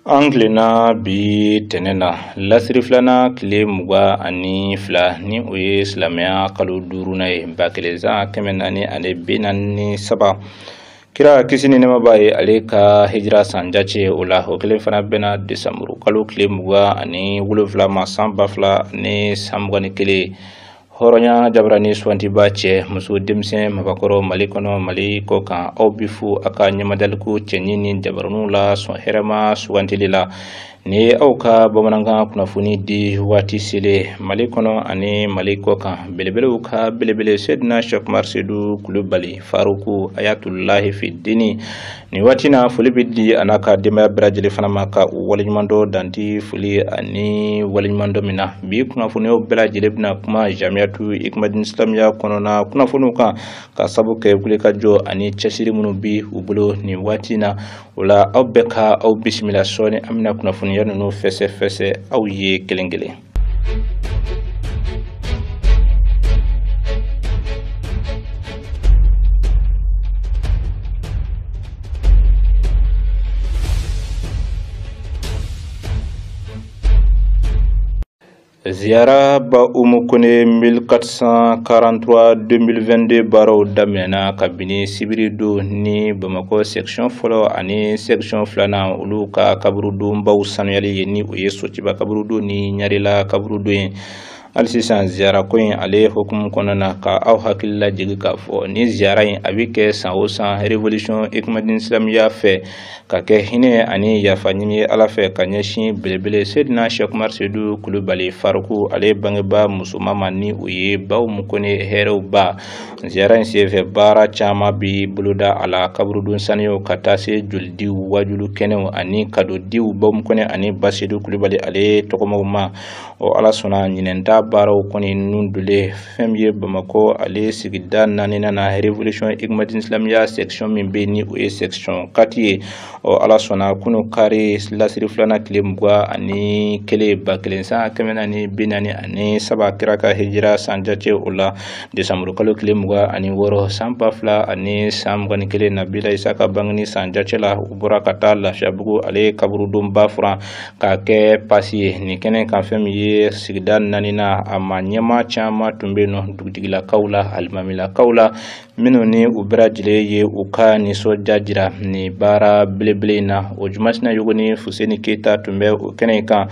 An tilenna bi tɛnɛ na lasiri filanan tile 22 ni o ye silamɛya kalo duurunan ye 1443 kira kisi ni nɛɛma b'a ye ale ka hijira san jate o la o kelen fana bɛnna desanburu kalo tile 27 ma san 2021 hɔrɔnya jabarani suwantiba cɛ muso denmisɛn mabakɔrɔ Mali kɔnɔ Mali kɔ kan aw bi fo a ka ɲɛmadaliko cɛɲi ni jabaraniw la sɔn hɛrɛma sugantili la nin ye aw ka bamanankan kunnafoni di waati selen Mali kɔnɔ ani Mali kɔ kan belebelew ka belebele Seydina Cheikh Umar Seydou Kulubali Faruku Ayatulahi Fidini nin waati na foli bɛ di a n'a ka denbaya bɛɛ lajɛlen fana ma ka u waleɲumandɔn danti foli ani waleɲumandɔn min na bi kunnafoniyaw bɛɛ lajɛlen bɛna kuma Jamiatu Ikumadini Silamiya kɔnɔna kunnafoniw kan ka sabu kɛ wulikajɔ ani cɛsiri minnu bi u bolo nin waati na o la aw bɛɛ ka aw bisimila sɔɔni an bɛna kunnafoniya ninnu fɛsɛfɛsɛ aw ye kelen kelen. Ziyara ba Umu Kone 1443-2022 baaraw daminɛna kabini sibiri don ni Bamakɔ section fɔlɔ ani section filanan olu ka kaburudonbaw sanuyali ye ni o ye Sotiba kaburudon ni Ɲarela kaburudon ye. Hali sisan ziyara ko in ale hukumu kɔnɔna na ka aw hakili lajigin k'a fɔ ni ziyara in a bɛ kɛ san o san Révolution Ikumadini Silamiya fɛ ka kɛ hinɛ ani yafa ɲini ye Ala fɛ ka ɲɛsin belebele Seydina Cheikh Umar Seydou Kulubali Faruku ale bangebaa musoman ma ni o ye Ba Umu Kone hɛrɛw ba. Ziyara in senfɛ baara caman bi boloda a la kaburudon saniyaw ka taa se jolidiw wajulu kɛnɛw ani kadodiw Ba Umu Kone ani Ba Seydou Kulubali ale tɔgɔmaw ma. O Ala sɔnna ɲinɛn ta baaraw kɔni nun dolen fɛn min ye Bamakɔ ale sigida naaninan na Révolution Ikumadini Silamiya section min bɛ ni o ye section 4 ye. Ɔ Ala sɔnna kunu kari lasiri filanan tile 21 1443 kira ka hijira san jate o la desanburu kalo tile 26 san 2021 Nabila Isa ka bangeni san jate la u bɔra ka taa Lafiyabugu ale kaburudonba furan k'a kɛ pasi ye. Nin kɛnɛ kan fɛn min ye sigida naaninan a ma ɲɛmaa caman tun bɛ yen nɔ dugutigilakaw la alimamilakaw la minnu ni u bɛɛ lajɛlen ye u ka nisɔndiya jira nin baara belebele in na. O Jumasina Yogo ni Fuseni Keyita tun bɛ o kɛnɛ in kan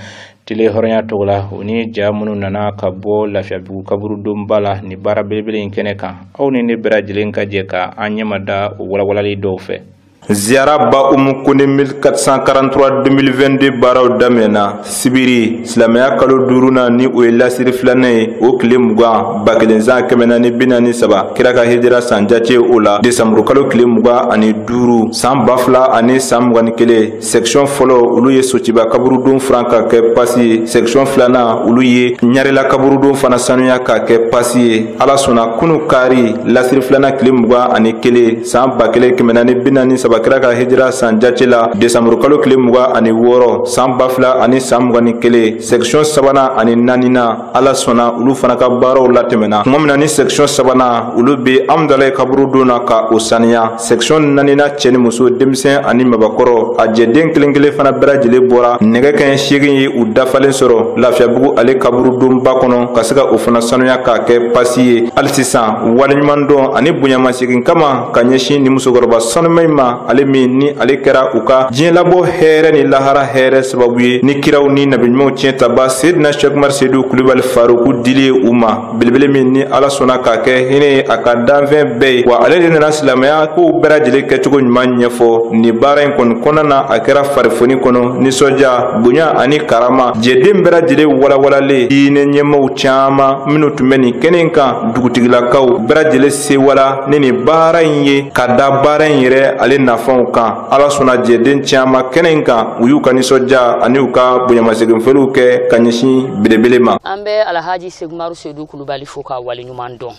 tile hɔrɔnya tɔgɔ la o ni ja minnu nana ka bɔ Lafiyabugu kaburudonba la nin baara belebele in kɛnɛ kan. Aw ni ne bɛɛ lajɛlen ka jɛ ka an ɲɛmada o walawalali dɔw fɛ. Ziyara Ba Umu Kone 1443-2022 baaraw daminɛna sibiri silamɛya kalo duurunan ni o ye lasiri filanan ye o tile 20 1443 kira ka hijira san jate o la desanburu kalo tile 25 san 2021 section fɔlɔ olu ye Sotiba kaburudon furan ka kɛ pasi ye section filanan olu ye Ɲarela kaburudon fana sanuya ka kɛ pasi ye. Ala sɔnna kunu kari lasiri filanan tile 21 san 1443 kira ka hijira san jate la desanburu kalo tile 26 san 2021 section sabanan ani naaninan Ala sɔnna olu fana ka baaraw latɛmɛna tuma min na ni section sabanan olu bɛ Amudalayi kaburudon na ka o saniya section naaninan cɛ ni muso denmisɛn ani mabakɔrɔ a jɛden kelen kelen fana bɛɛ lajɛlen bɔra nɛgɛ kanɲɛ 8 ye u dafalen sɔrɔ Lafiyabugu ale kaburudonba kɔnɔ ka se ka o fana sanuya k'a kɛ pasi ye. Hali sisan waleɲumandɔn ani bonyamasegin kama ka ɲɛsin ni musokɔrɔba sanuma in ma ale min ni ale kɛra u ka diɲɛlabɔ hɛrɛ ni lahara hɛrɛ sababu ye ni kiraw ni nabiɲumanw tiɲɛ taba Seydina Cheikh Umar Seydou Kulubali Faruku dili ye u ma belebele min ni Ala sɔnna k'a kɛ hinɛ ye a ka danfɛn bɛɛ ye wa ale de nana silamɛya kow bɛɛ lajɛlen kɛcogo ɲuman ɲɛfɔ nin baara in kɔni kɔnɔna na a kɛra farifoni kɔnɔ nisɔndiya bonya ani karama jɛden bɛɛ lajɛlen walawalalen diinɛ ɲɛmaaw caman minnu tun bɛ nin kɛnɛ in kan dugutigilakaw bɛɛ lajɛlen sewala ni nin baara in ye ka da baara in yɛrɛ ale nafanw kan. Ala sɔnna jɛden caman kɛnɛ in kan u y'u ka nisɔndiya ani u ka bonyamasegin kɛ ka ɲɛsin belebele ma. An bɛ Alhaji Cheikh Umaru Seydou Kulubali fo ka waleɲuman dɔn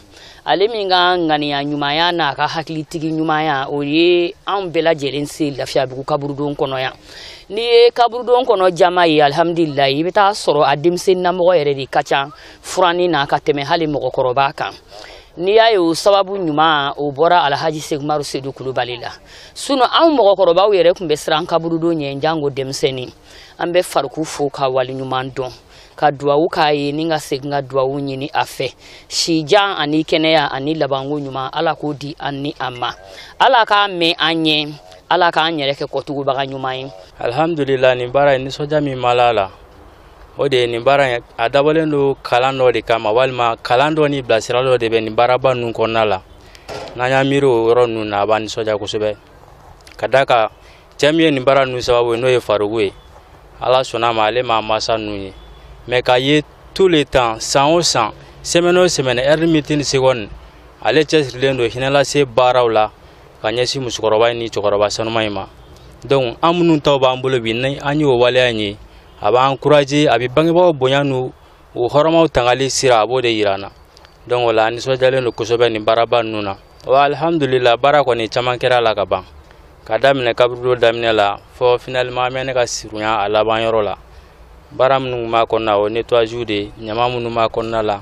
ale min ka ŋaniya ɲumanya n'a ka hakilitigi ɲumanya o ye anw bɛɛ lajɛlen se Lafiyabugu kaburudon kɔnɔ yan. N'i ye kaburudon kɔnɔ jama ye alihamudulilayi i bɛ taa sɔrɔ a denmisɛnninnamɔgɔ yɛrɛ de ka ca furanni na ka tɛmɛ hali mɔgɔkɔrɔba kan. N'i y'a ye o sababu ɲuman o bɔra Alhaji Seku Umaru Sedu Kulubali la. Sinon anw mɔgɔkɔrɔbaw yɛrɛ tun bɛ siran kaburudon ɲɛ jango denmisɛnnin. An bɛ Fariku fo ka waleɲuman dɔn, ka duwawu k'a ye ni ka segin ka duwawu ɲini a fɛ. Sijan ani kɛnɛya ani labanko ɲuman, Ala k'o di an ni a ma. Ala k'a mɛn an ɲɛ, Ala k'an yɛrɛ kɛ kɔtugubaga ɲuman ye. Alhamdulillah, nin baara in nisɔndiya min b'a la, o de ye nin baara in a dabɔlen don kalan dɔ de kama, walima kalan dɔ ni bilasira dɔ de bɛ nin baaraba ninnu kɔnɔna la. N'an y'an miiri o yɔrɔ ninnu na, a b'an nisɔndiya kosɛbɛ. Ka d'a kan cɛ min ye nin baara ninnu sababu ye, n'o ye Fariku ye, Ala sɔnna a ma, ale m'a masa ninnu ye. Mais k'a ye tous les temps, san o san, semaine o semaine, heure, minute ni seconde, ale cɛsirilen don hinɛlase baaraw la ka ɲɛsin musokɔrɔba in ni cɛkɔrɔba sanuman in ma. Donc an minnu taw b'an bolo bi, ni an y'o waleya in ye, a b'an encourager, a bɛ bangebaaw bonya n'u u hɔrɔmaw tangali sira, a b'o de yira an na. Donc o la an nisɔndiyalen don kosɛbɛ nin baaraba ninnu na. Wa alhamdulillah, baara kɔni caman kɛra a la ka ban, ka daminɛ kaburudo daminɛ la fɔ finalement an bɛ ne ka surunya a laban yɔrɔ la. Baara minnu tun b'a kɔnɔna, o nettoyage de, ɲama minnu b'a kɔnɔna la,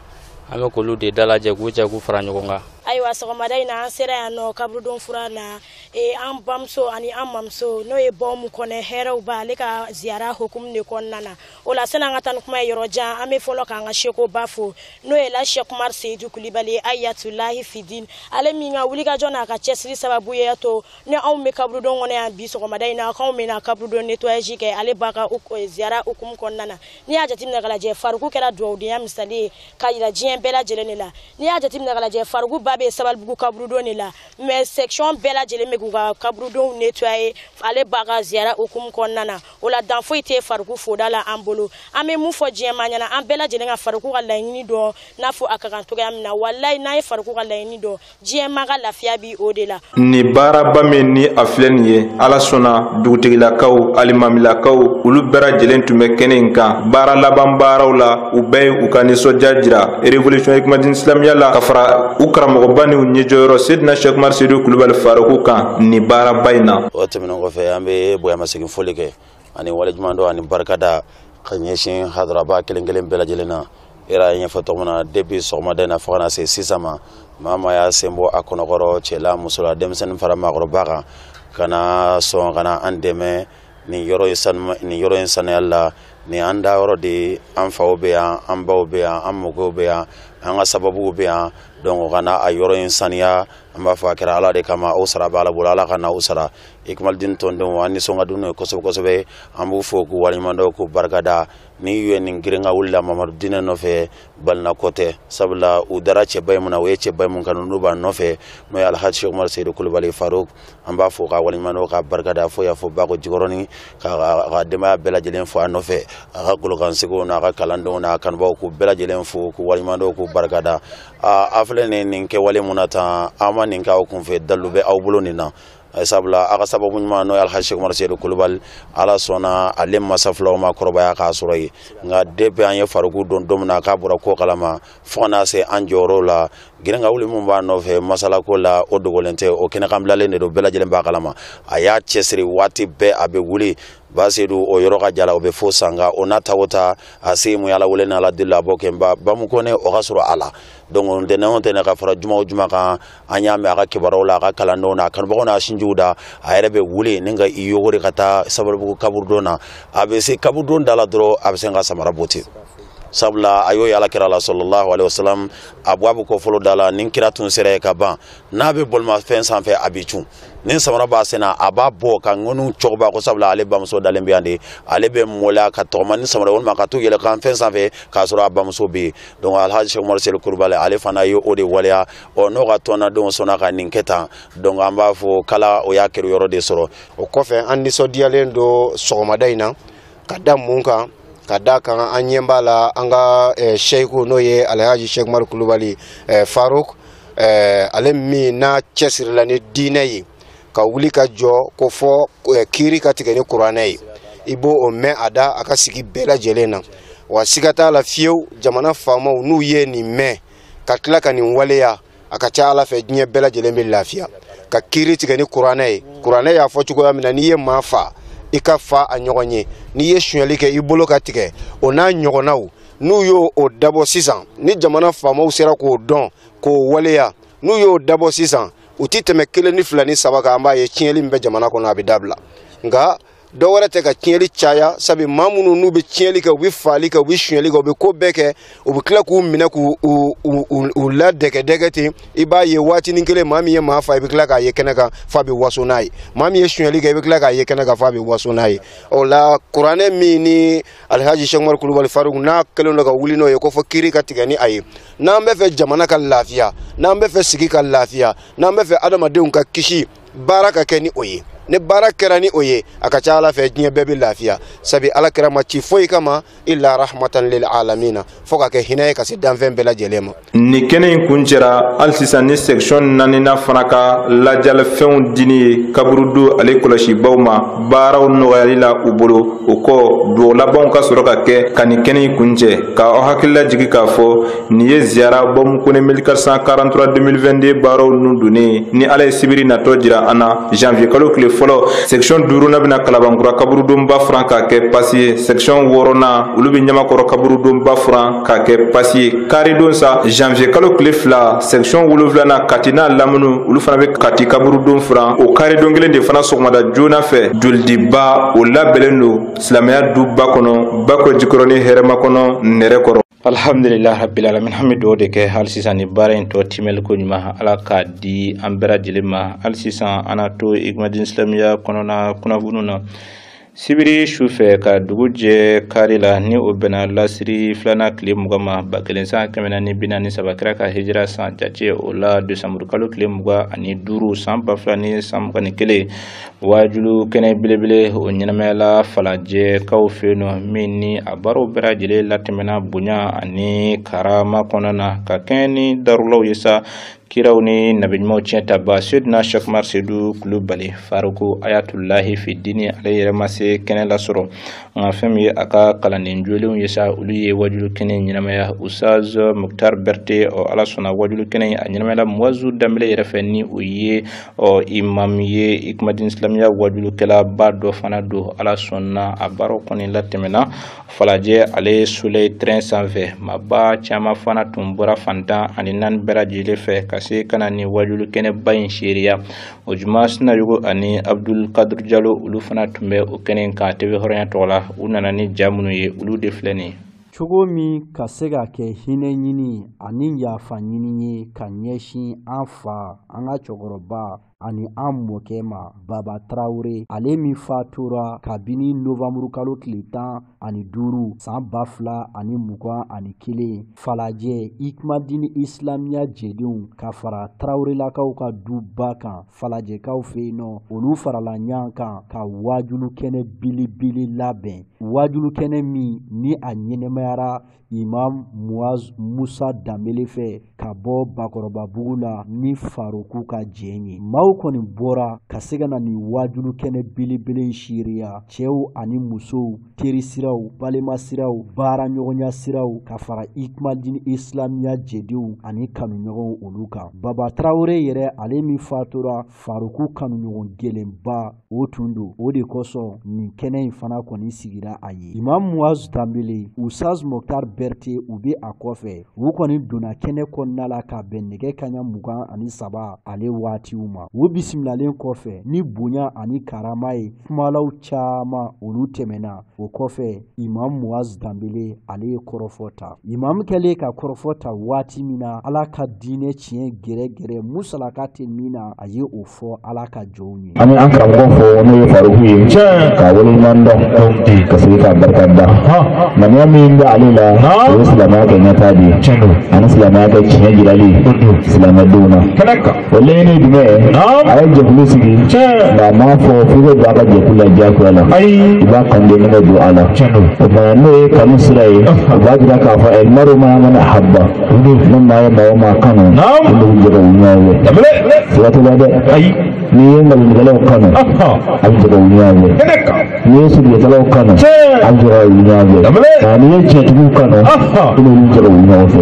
an bɛ k'olu de dalajɛ k'u cɛ k'u fara ɲɔgɔn kan. Ayiwa, sɔgɔmada in na an sera yan nɔ kaburudon fura na, an bamuso ani an mamuso n'o ye Bɔmu Kɔnɛ hɛrɛw ba, ale ka ziyara hukumu de kɔnɔna na. O la sani an ka taa ni kuma ye yɔrɔ jan, an bɛ fɔlɔ k'an ka sekoba fo, n'o ye la Sɛki Umaru Seyidu Kulibali Ayatulahi Fidin, ale min ka wulikajɔ n'a ka cɛsiri sababu ye to ni anw bɛ kaburudon kɔnɔ yan bi sɔgɔmada in na, k'anw bɛna kaburudon nettoyage kɛ ale ba ka ziyara hukumu kɔnɔna na. N'i y'a jateminɛ k'a lajɛ, Fariku kɛra dugawudenya misali ye ka yira diɲɛ bɛɛ lajɛlen de la. N'i y'a jateminɛ k'a lajɛ, Fariku ba bɛ Sabalibugu kaburudon de la, mais section bɛɛ lajɛlen bɛ k'u ka kaburudonw nettoyer ale ba ka ziyara hukumu kɔnɔna na. O la dan foyi tɛ Fariku foda la an bolo. An bɛ mun fɔ diɲɛ maa ɲɛna, an bɛɛ lajɛlen ka Fariku ka laɲini dɔn n'a fɔ a ka kan cogoya min na. Walayi, n'an ye Fariku ka laɲini dɔn, diɲɛ maa ka lafiya bi o de la. Nin baaraba min ni a filɛ nin ye, Ala sɔnna dugutigilakaw, alimamilakaw, olu bɛɛ lajɛlen tun bɛ kɛnɛ in kan baara laban baaraw la. U bɛɛ ye u ka nisɔndiya jira révolution Hikmadine Silamiya la, ka fara u karamɔgɔba ni u ɲɛjɔyɔrɔ Seydina Sɛki Umaru Seyidu Kulubali Fariku kan nin baaraba in na. O tɛmɛnen kɔfɛ, an bɛ bonyamasegin foli kɛ ani waleɲumandɔn ani barikada ka ɲɛsin hadaraba kelen kelen bɛɛ lajɛlen na. E yɛrɛ y'a ɲɛfɔ cogo min na, depuis sɔgɔmada in na fo ka na se sisan ma, maa maa y'a sen bɔ a kɔnɔkɔrɔ, cɛ la, muso la, denmisɛnnin fara maakɔrɔba kan, ka na sɔn ka na an dɛmɛ nin yɔrɔ in sanu, nin yɔrɔ in sanuyali la. Nin an da yɔrɔ de ye, an faw bɛ yan, an baw bɛ yan, an mɔkɛw bɛ yan, an ka sababuw bɛ yan. Donc ka na a yɔrɔ in saniya, an b'a fɔ a kɛra Ala de kama, aw sara bɛ Ala bolo, Ala ka n'aw sara. Hikmadine tɔndenw, an nisɔn ka di n'u ye kosɛbɛ kosɛbɛ. An b'u fo k'u waleɲuman dɔn k'u barikada. Ni u ye nin girin ka wuli la Mamadu Dinɛ nɔfɛ, balinako tɛ, sabula u dara cɛba in mun na, u ye cɛba in mun kanu n'u b'a nɔfɛ, n'o ye Alhaji Sɛki Umaru Seyidu Kulubali Faruk. An b'a fo k'a waleɲuman dɔn k'a barikada fo y'a fɔ Bako Jikɔrɔni, k'a denbaya bɛɛ lajɛlen fo a nɔfɛ, a ka golokansegiw n'a ka kalandenw n'a kanubaw, k'u bɛɛ lajɛlen fo k'u waleɲuman dɔn k'u barikada. A filɛ nin kɛwale mun na tan, an ma nin k'aw kunfɛ, dalilu bɛ aw bolo nin na, sabula a ka sababu ɲuman n'o ye Alhaji Sɛki Umaru Seyidu Kulubali, Ala sɔnna ale masa filaw ma kɔrɔbaya k'a sɔrɔ yen. Nka depuis an ye Fariku don don min na k'a bɔra ko kalama fo ka n'a se an jɔyɔrɔw la, girin ka wuli mun b'a nɔfɛ masalako la, o dogolen tɛ, o kɛnɛkanbilalen de don, bɛɛ lajɛlen b'a kalama. A y'a cɛsiri waati bɛɛ, a bɛ wuli Basedu o yɔrɔ ka jala, o bɛ fo sanga o n'a ta o ta a se mun Ala wele n'Ala deli a b'o kɛ nba Bamu Kɔnɛ o ka sɔrɔ a la. Donc ntɛnɛn o ntɛnɛn ka fara juma o juma kan, an y'a mɛn a ka kibaruyaw la, a ka kalandenw n'a kanubagaw n'a sinjiw da, a yɛrɛ bɛ wuli ni ka i yogori ka taa Sabalibugu kaburudon na. A bɛ se kaburudon da la dɔrɔn, a bɛ se ka samara bɔ ten, sabula a y'o ye Ala kira la sallallahu alaihi wasallam, a bɔ a bɛ kɔ fɔlɔ da la, ni kira tun sera yen ka ban, n'a bɛ bolimafɛn sanfɛ a bɛ cun, ni samara b'a sen na a b'a bɔ ka ŋɔniw cɔgɔba ko sabula ale bamuso dalen bɛ yan de, ale bɛ mɔlaya ka tɔgɔma ni samara walima ka t'u yɛlɛ kan fɛn sanfɛ k'a sɔrɔ a bamuso bɛ yen. Donc Alhaji Sɛki Umaru Seyidu Kulubali ale fana ye o de waleya. Ɔ n'o ka tɔnnadenw sɔnna ka nin kɛ tan, donc an b'a fɔ kala o y'a kɛra yɔrɔ de sɔrɔ. O kɔfɛ, an nisɔndiyalen don sɔgɔmada in na ka da mun kan, ka da kan an ɲɛ b'a la an ka seyiku n'o ye Alhaji Sɛki Umaru Kulubali Faruk, ale min n'a cɛsirila ni diinɛ ye ka wuli ka jɔ ko fɔ kiiri ka tigɛ ni kuranɛ ye, i b'o o mɛn a da a ka sigi bɛɛ lajɛlen na. Wa siga t'a la fiyewu, jamana faamaw n'u ye nin mɛn ka tila ka nin waleya, a ka ca Ala fɛ diɲɛ bɛɛ lajɛlen bɛ lafiya. Ka kiiri tigɛ ni kuranɛ ye, kuranɛ y'a fɔ cogoya min na, n'i ye maa fa i ka fa a ɲɔgɔn ye, n'i ye sonyali kɛ i bolo ka tigɛ, o n'a ɲɔgɔnnaw N'u y'o o dabɔ sisan, ni jamana faamaw sera k'o dɔn k'o waleya, n'u y'o dabɔ sisan, u ti tɛmɛ 1 ni 2 ni 3 kan, an b'a ye tiɲɛli min bɛ jamana kɔnɔ a bɛ dabila. Nka dɔ wɛrɛ tɛ ka tiɲɛli caya, sabu maa minnu n'u bɛ tiɲɛli kɛ, u bɛ faali kɛ, u bɛ sonyɛli kɛ, u bɛ ko bɛɛ kɛ, u bɛ tila k'u minɛ k'u u ladɛgɛdɛgɛ ten. I b'a ye waatinin kelen, maa min ye maa fa, i bɛ tila k'a ye kɛnɛ kan f'a bɛ waso n'a ye. Maa min ye sonyɛli kɛ, i bɛ tila k'a ye kɛnɛ kan f'a bɛ waso n'a ye. O la kuranɛ min ni Alhaji Cheikh Umaru Kulubali Faruku n'a kɛlen don ka wuli n'o ye ko fɔ kiiri ka tigɛ ni a ye, n'an bɛ fɛ jamana ka lafiya, n'an bɛ fɛ sigi ka lafiya, n'an bɛ fɛ adamadenw ka kisi, baara ka kɛ ni o ye. Ni baara kɛra ni o ye, a ka ca Ala fɛ diɲɛ bɛɛ bɛ lafiya, sabu Ala kɛra ma ci foyi kama illa rahmatan lil alamina, fo ka kɛ hinɛ ye ka se danfɛn bɛɛ lajɛlen ma. Nin kɛnɛ in kun cɛra hali sisan ni section 4nan fana ka lajalifɛnw dini ye kaburudo ale kɔlɔsibaw ma baaraw nɔgɔyali la u bolo. O kɔ dugawu labanw ka sɔrɔ ka kɛ ka nin kɛnɛ in kun cɛ, ka aw hakili lajigin k'a fɔ nin ye ziyara Bɔmu Kone 1443 2022 baaraw nun donnen ni Ala ye sibiri natɔ jira an na janvier kalo tile fɔlɔ. Section 5nan bɛna Kalabankura kaburudonba furan k'a kɛ pasi ye. Section 6nan olu bɛ Ɲamakɔrɔ kaburudonba furan k'a kɛ pasi ye. Karidon sa janvier kalo tile 2, section 7nan Kati n'a lamini olu fana bɛ Kati kaburudon furan. O karidon kelen de fana sɔgɔmada joona fɛ jolidiba o labɛnnen don silamɛya duba kɔnɔ Bakɔ Jikɔrɔni hɛrɛma kɔnɔ Nɛrɛkɔrɔ. Alhamdulillah rabbil alamin, an bɛ dugawu de kɛ hali sisan ni baara in tɔ timɛli ko ɲuman Ala k'a di an bɛɛ lajɛlen ma. Hali sisan an na to Igmadin silamɛya kɔnɔna kunnafoniw na. Sibiri su fɛ ka dugu jɛ kari la, ni o bɛnna lasiri 2nan tile 20 ma 1443 kira ka hijira san jate o la desanburu kalo tile 25 san 2021, waajulu kɛnɛ belebele o ɲɛnamayala Falajɛkaw fɛ yen nɔ, min ni a baaraw bɛɛ lajɛlen latɛmɛna bonya ani karama kɔnɔna na ka kɛɲɛ ni darulaw ye sa, kiraw ni nabiɲumanw tiɲɛ taba Seydina Cheikh Umaru Seydou Kulubali Faruku Ayatulahi Fidini ale yɛrɛ ma se kɛnɛ lasɔrɔ, nka fɛn min ye a ka kalanden jolenw ye sa, olu ye wajulu kɛnɛ ɲɛnamaya. Ustaz Muktar Berte, ɔ Ala sɔnna wajulu kɛnɛ a ɲɛnamayala Muwazu Danbele yɛrɛ fɛ, ni o ye ɔ imam ye Ikumadini silamɛya wajulukɛlaba dɔ fana don. Ala sɔnna a baaraw kɔni latɛmɛna Falajɛ ale Soleil train sanfɛ. Maaba caman fana tun bɔra fantan ani naani bɛɛ lajɛlen fɛ ka se ka na ni wajulu kɛnɛba in seereya. O Juma Sinayogo ani Abdul Kadir Jalo olu fana tun bɛ o kɛnɛ in kan TV Hɔrɔnya tɔgɔ la. U nana ni ja minnu ye olu de filɛ nin ye. Cogo min ka se ka kɛ hinɛ ɲini ani yafa ɲini ye ka ɲɛsin an fa, an ka cɛkɔrɔba ani an mɔkɛ ma Baba Tarawele, ale min fatura kabini novanburu kalo tile 15 san 2021 Falajɛ Ikumadini Islamiya jɛdenw ka fara Tarawelelakaw ka duba kan Falajɛkaw fɛ yen nɔ, olu farala ɲɔgɔn kan ka waajulu kɛnɛ belebele labɛn. Waajulu kɛnɛ min ni a ɲɛnɛmayara Imam Muaz Musa Danbele fɛ ka bɔ Bakɔrɔbabugu la ni Faruku ka jɛn ye. Maaw kɔni bɔra ka se ka na nin waajulu kɛnɛ belebele in seereya, cɛw ani musow, teri siraw, balima siraw, baara ɲɔgɔnya siraw, ka fara Ikumadini Islamiya jɛdenw ani kanuɲɔgɔnw olu kan. Baba Tarawele yɛrɛ, ale min fatura Faruku kanuɲɔgɔn gɛlɛnba o tun don. O de kosɔn nin kɛnɛ in fana kɔni sigira a ye. Imam Muaz Danbele, Ustaz Muktar Berte u bɛ a kɔfɛ. U kɔni donna kɛnɛ kɔnɔna la ka bɛn nɛgɛ kanɲɛ 23 ale waatiw ma. U bisimilalen kɔfɛ ni bonya ani karama ye, kumalaw caman olu tɛmɛna. O kɔfɛ Imam Muaz Danbele ale ye kɔrɔfɔ ta. Imam kɛlen ka kɔrɔfɔ ta waati min na, Ala ka diinɛ tiɲɛ gɛrɛgɛrɛ musalaka tɛ min na, a ye o fɔ Ala ka jɔnw ye. An bɛ an karamɔgɔ fo n'o ye Faruku ye, k'a waleɲuman dɔn, ka segin k'a barika da. Ŋaniya min bɛ ale la, o ye silamɛya kɛ ɲɛtaa de ye, ani silamɛya kɛ tiɲɛ jirali silamɛdenw na. O laɲini ye jumɛn ye? A ye jɛkulu sigi, nka a m'a fɔ f'i ka don a ka jɛkulu la diyagoya la, i b'a kanu de ka don a la. O tuma n'o ye kanu sira ye, o b'a jira k'a fɔ ɛlimaru ma mana habba, ni maa ye maa o maa kanu, olu bɛ jɛ ka wuli ɲɔgɔn fɛ. Siga t'o la dɛ. N'i ye nkalontigɛlaw kanu, a bɛ jɛ ka wuli ɲɔgɔn fɛ. N'i ye sirikɛlaw kanu, a bɛ jɛ ka wuli ɲɔgɔn fɛ. Nka n'i ye tiɲɛtigiw kanu, i n'olu jɛ ka wuli ɲɔgɔn fɛ.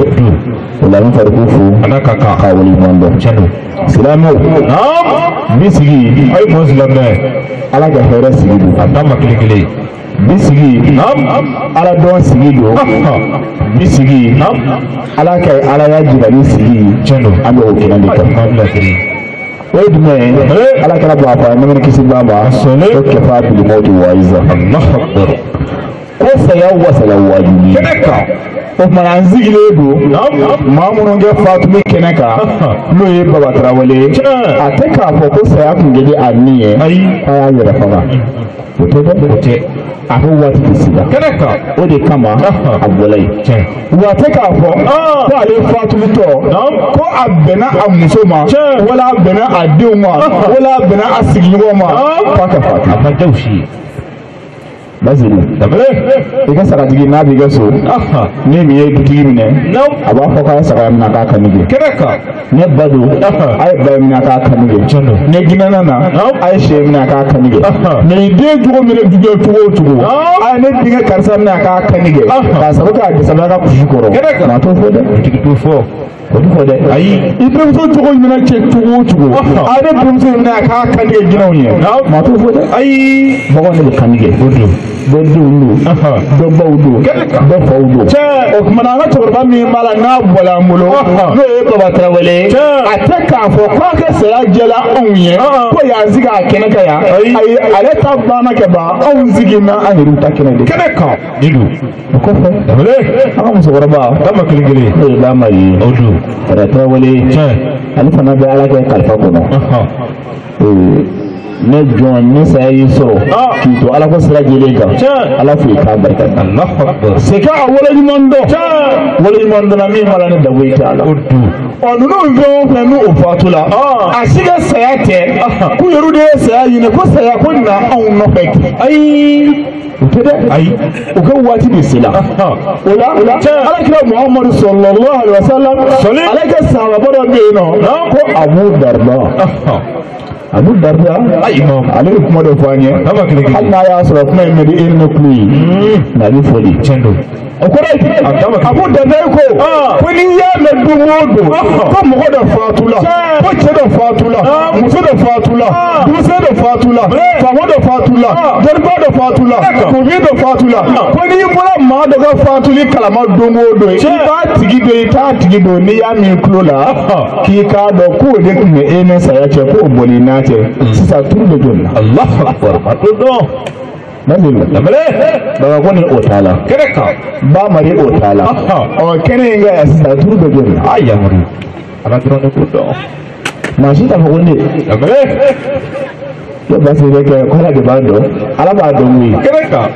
O la an bɛ Faruku fo k'a waleɲuman dɔn. Silamɛw, n bɛ sigi, a ye mɔɔ silamɛ, Ala ka hɛrɛ sigi don. A t'a ma kelen kelen. Bi sigi ala dɔn sigi don bi sigi ala ka ala y'a jirali sigi an bɛ o kɛnɛ de kan o ye jumɛn ye ala kɛra bɔ a fɔ nɛmɛ kisi b'a ma ko kɛfa bilimɔti wayiza ko saya wasala wajibi o tuma an sigilen don maa minnu kɛ fatuli kɛnɛ kan n'o ye Baba Tarawele ye a tɛ k'a fɔ ko saya kun kɛ di a ni ye k'a y'a yɛrɛ faga o tɛ dɛ o tɛ a ko waati de sera o de kama a bɔla yen wa a tɛ k'a fɔ ko ale fatulitɔ ko a bɛnna a muso ma wala a bɛnna a denw ma wala a bɛnna a sigiɲɔgɔn ma f'a ka fatu a ma jaw si ye. Basiri i ka sagatigi n'a b'i ka so ni min ye dutigi minɛ a b'a fɔ k'a ye saga minɛ k'a kanu kɛ ne ba don a ye ba minɛ k'a kanu kɛ ne ginɛna na a ye sɛ minɛ k'a kanu kɛ ne den cogo minɛ juguya cogo o cogo a ye ne denkɛ karisa minɛ k'a kanu kɛ k'a sababu k'a dɛsɛ a ka kusi kɔrɔ maa t'o fɔ dɛ dutigi t'o fɔ o t'o fɔ dɛ ayi i denmuso cogo minɛ cɛ cogo o cogo a ye ne denmuso minɛ k'a kanu kɛ jinɛw ye maa t'o fɔ dɛ ayi baganw de bɛ kanu kɛ o don dɔ denw don dɔ baw don dɔ faw don o tuma na an ka cɛkɔrɔba min b'a la n'a bɔla an bolo n'o ye Baba Tarawele ye a tɛ k'a fɔ k'a kɛ saya jɛla anw ye ko yan sigi a kɛnɛ kan yan ayi ale ta banna kɛ ban anw sigi na an yɛrɛw ta kɛnɛ de kɛnɛ kan o kɔfɛ an ka musokɔrɔba dama kelen kelen n'o ye Dama ye o don Baba Tarawele ale fana bɛ Ala kɛ kalifa kɔnɔ. Ne jɔn ni saya y'i sɔrɔ k'i to ala ko sira jɛlen kan ala fo i k'a barika da se k'a waleɲuman dɔn waleɲuman dɔnna min b'a la ne dabɔ i t'a la ɔ ninnu fɛn o fɛn n'u o fatula a si ka saya tɛ k'u yɛrɛ de ye saya ɲini ko saya ko na anw nɔfɛ ten ayi o tɛ dɛ ayi o ka waati de sera o la ala kira Muhamadu sallallahu alaihi wa sallam ale ka sahaba dɔ bɛ yen nɔ ko Abu Darda. Abu Darda ale bɛ kuma dɔ fɔ an ye hali n'a y'a sɔrɔ kuma in bɛ di e ni ne tulo ye nka a bɛ fɔ de o kɔrɔ ye Abu Darda ko ko n'i y'a mɛn don o don ko mɔgɔ dɔ fatula ko cɛ dɔ fatula muso dɔ fatula denmisɛn dɔ fatula faama dɔ fatula dɔnnibaa dɔ fatula kunfin dɔ fatula ko n'i bɔra maa dɔ ka fatuli kalama don o don i b'a tigi dɔn i t'a tigi dɔn n'i y'a min tulo la k'i k'a dɔn k'o de tun bɛ e ni saya cɛ k'o bɔl'i n'a cɛ sisan turu bɛ joli la. Allahu akbar a t'o dɔn. Baba ko ni o t'a la ba mari o t'a la ɔ kɛnɛ in kan yan sisan turu bɛ joli la. A yamaru ala dɔrɔn de k'o dɔn. Maa si t'a fɔ ko ne. Ne basi bɛ kɛ ko ala de b'a dɔn ala b'a dɔn koyi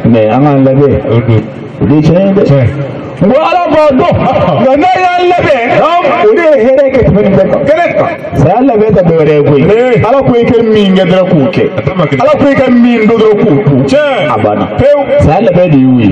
mɛ an k'an labɛn o de ye tiɲɛ ye dɛ. N ko ala b'a dɔn nka n'a y'an labɛn o de ye hɛrɛ kɛ tɛmɛ nin bɛɛ kan. Saya labɛn tɛ dɔwɛrɛ ye koyi ala ko i ka min kɛ dɔrɔn k'o kɛ ala ko i ka min dɔn dɔrɔn k'o dun a banna pewu saya labɛn de y'o ye.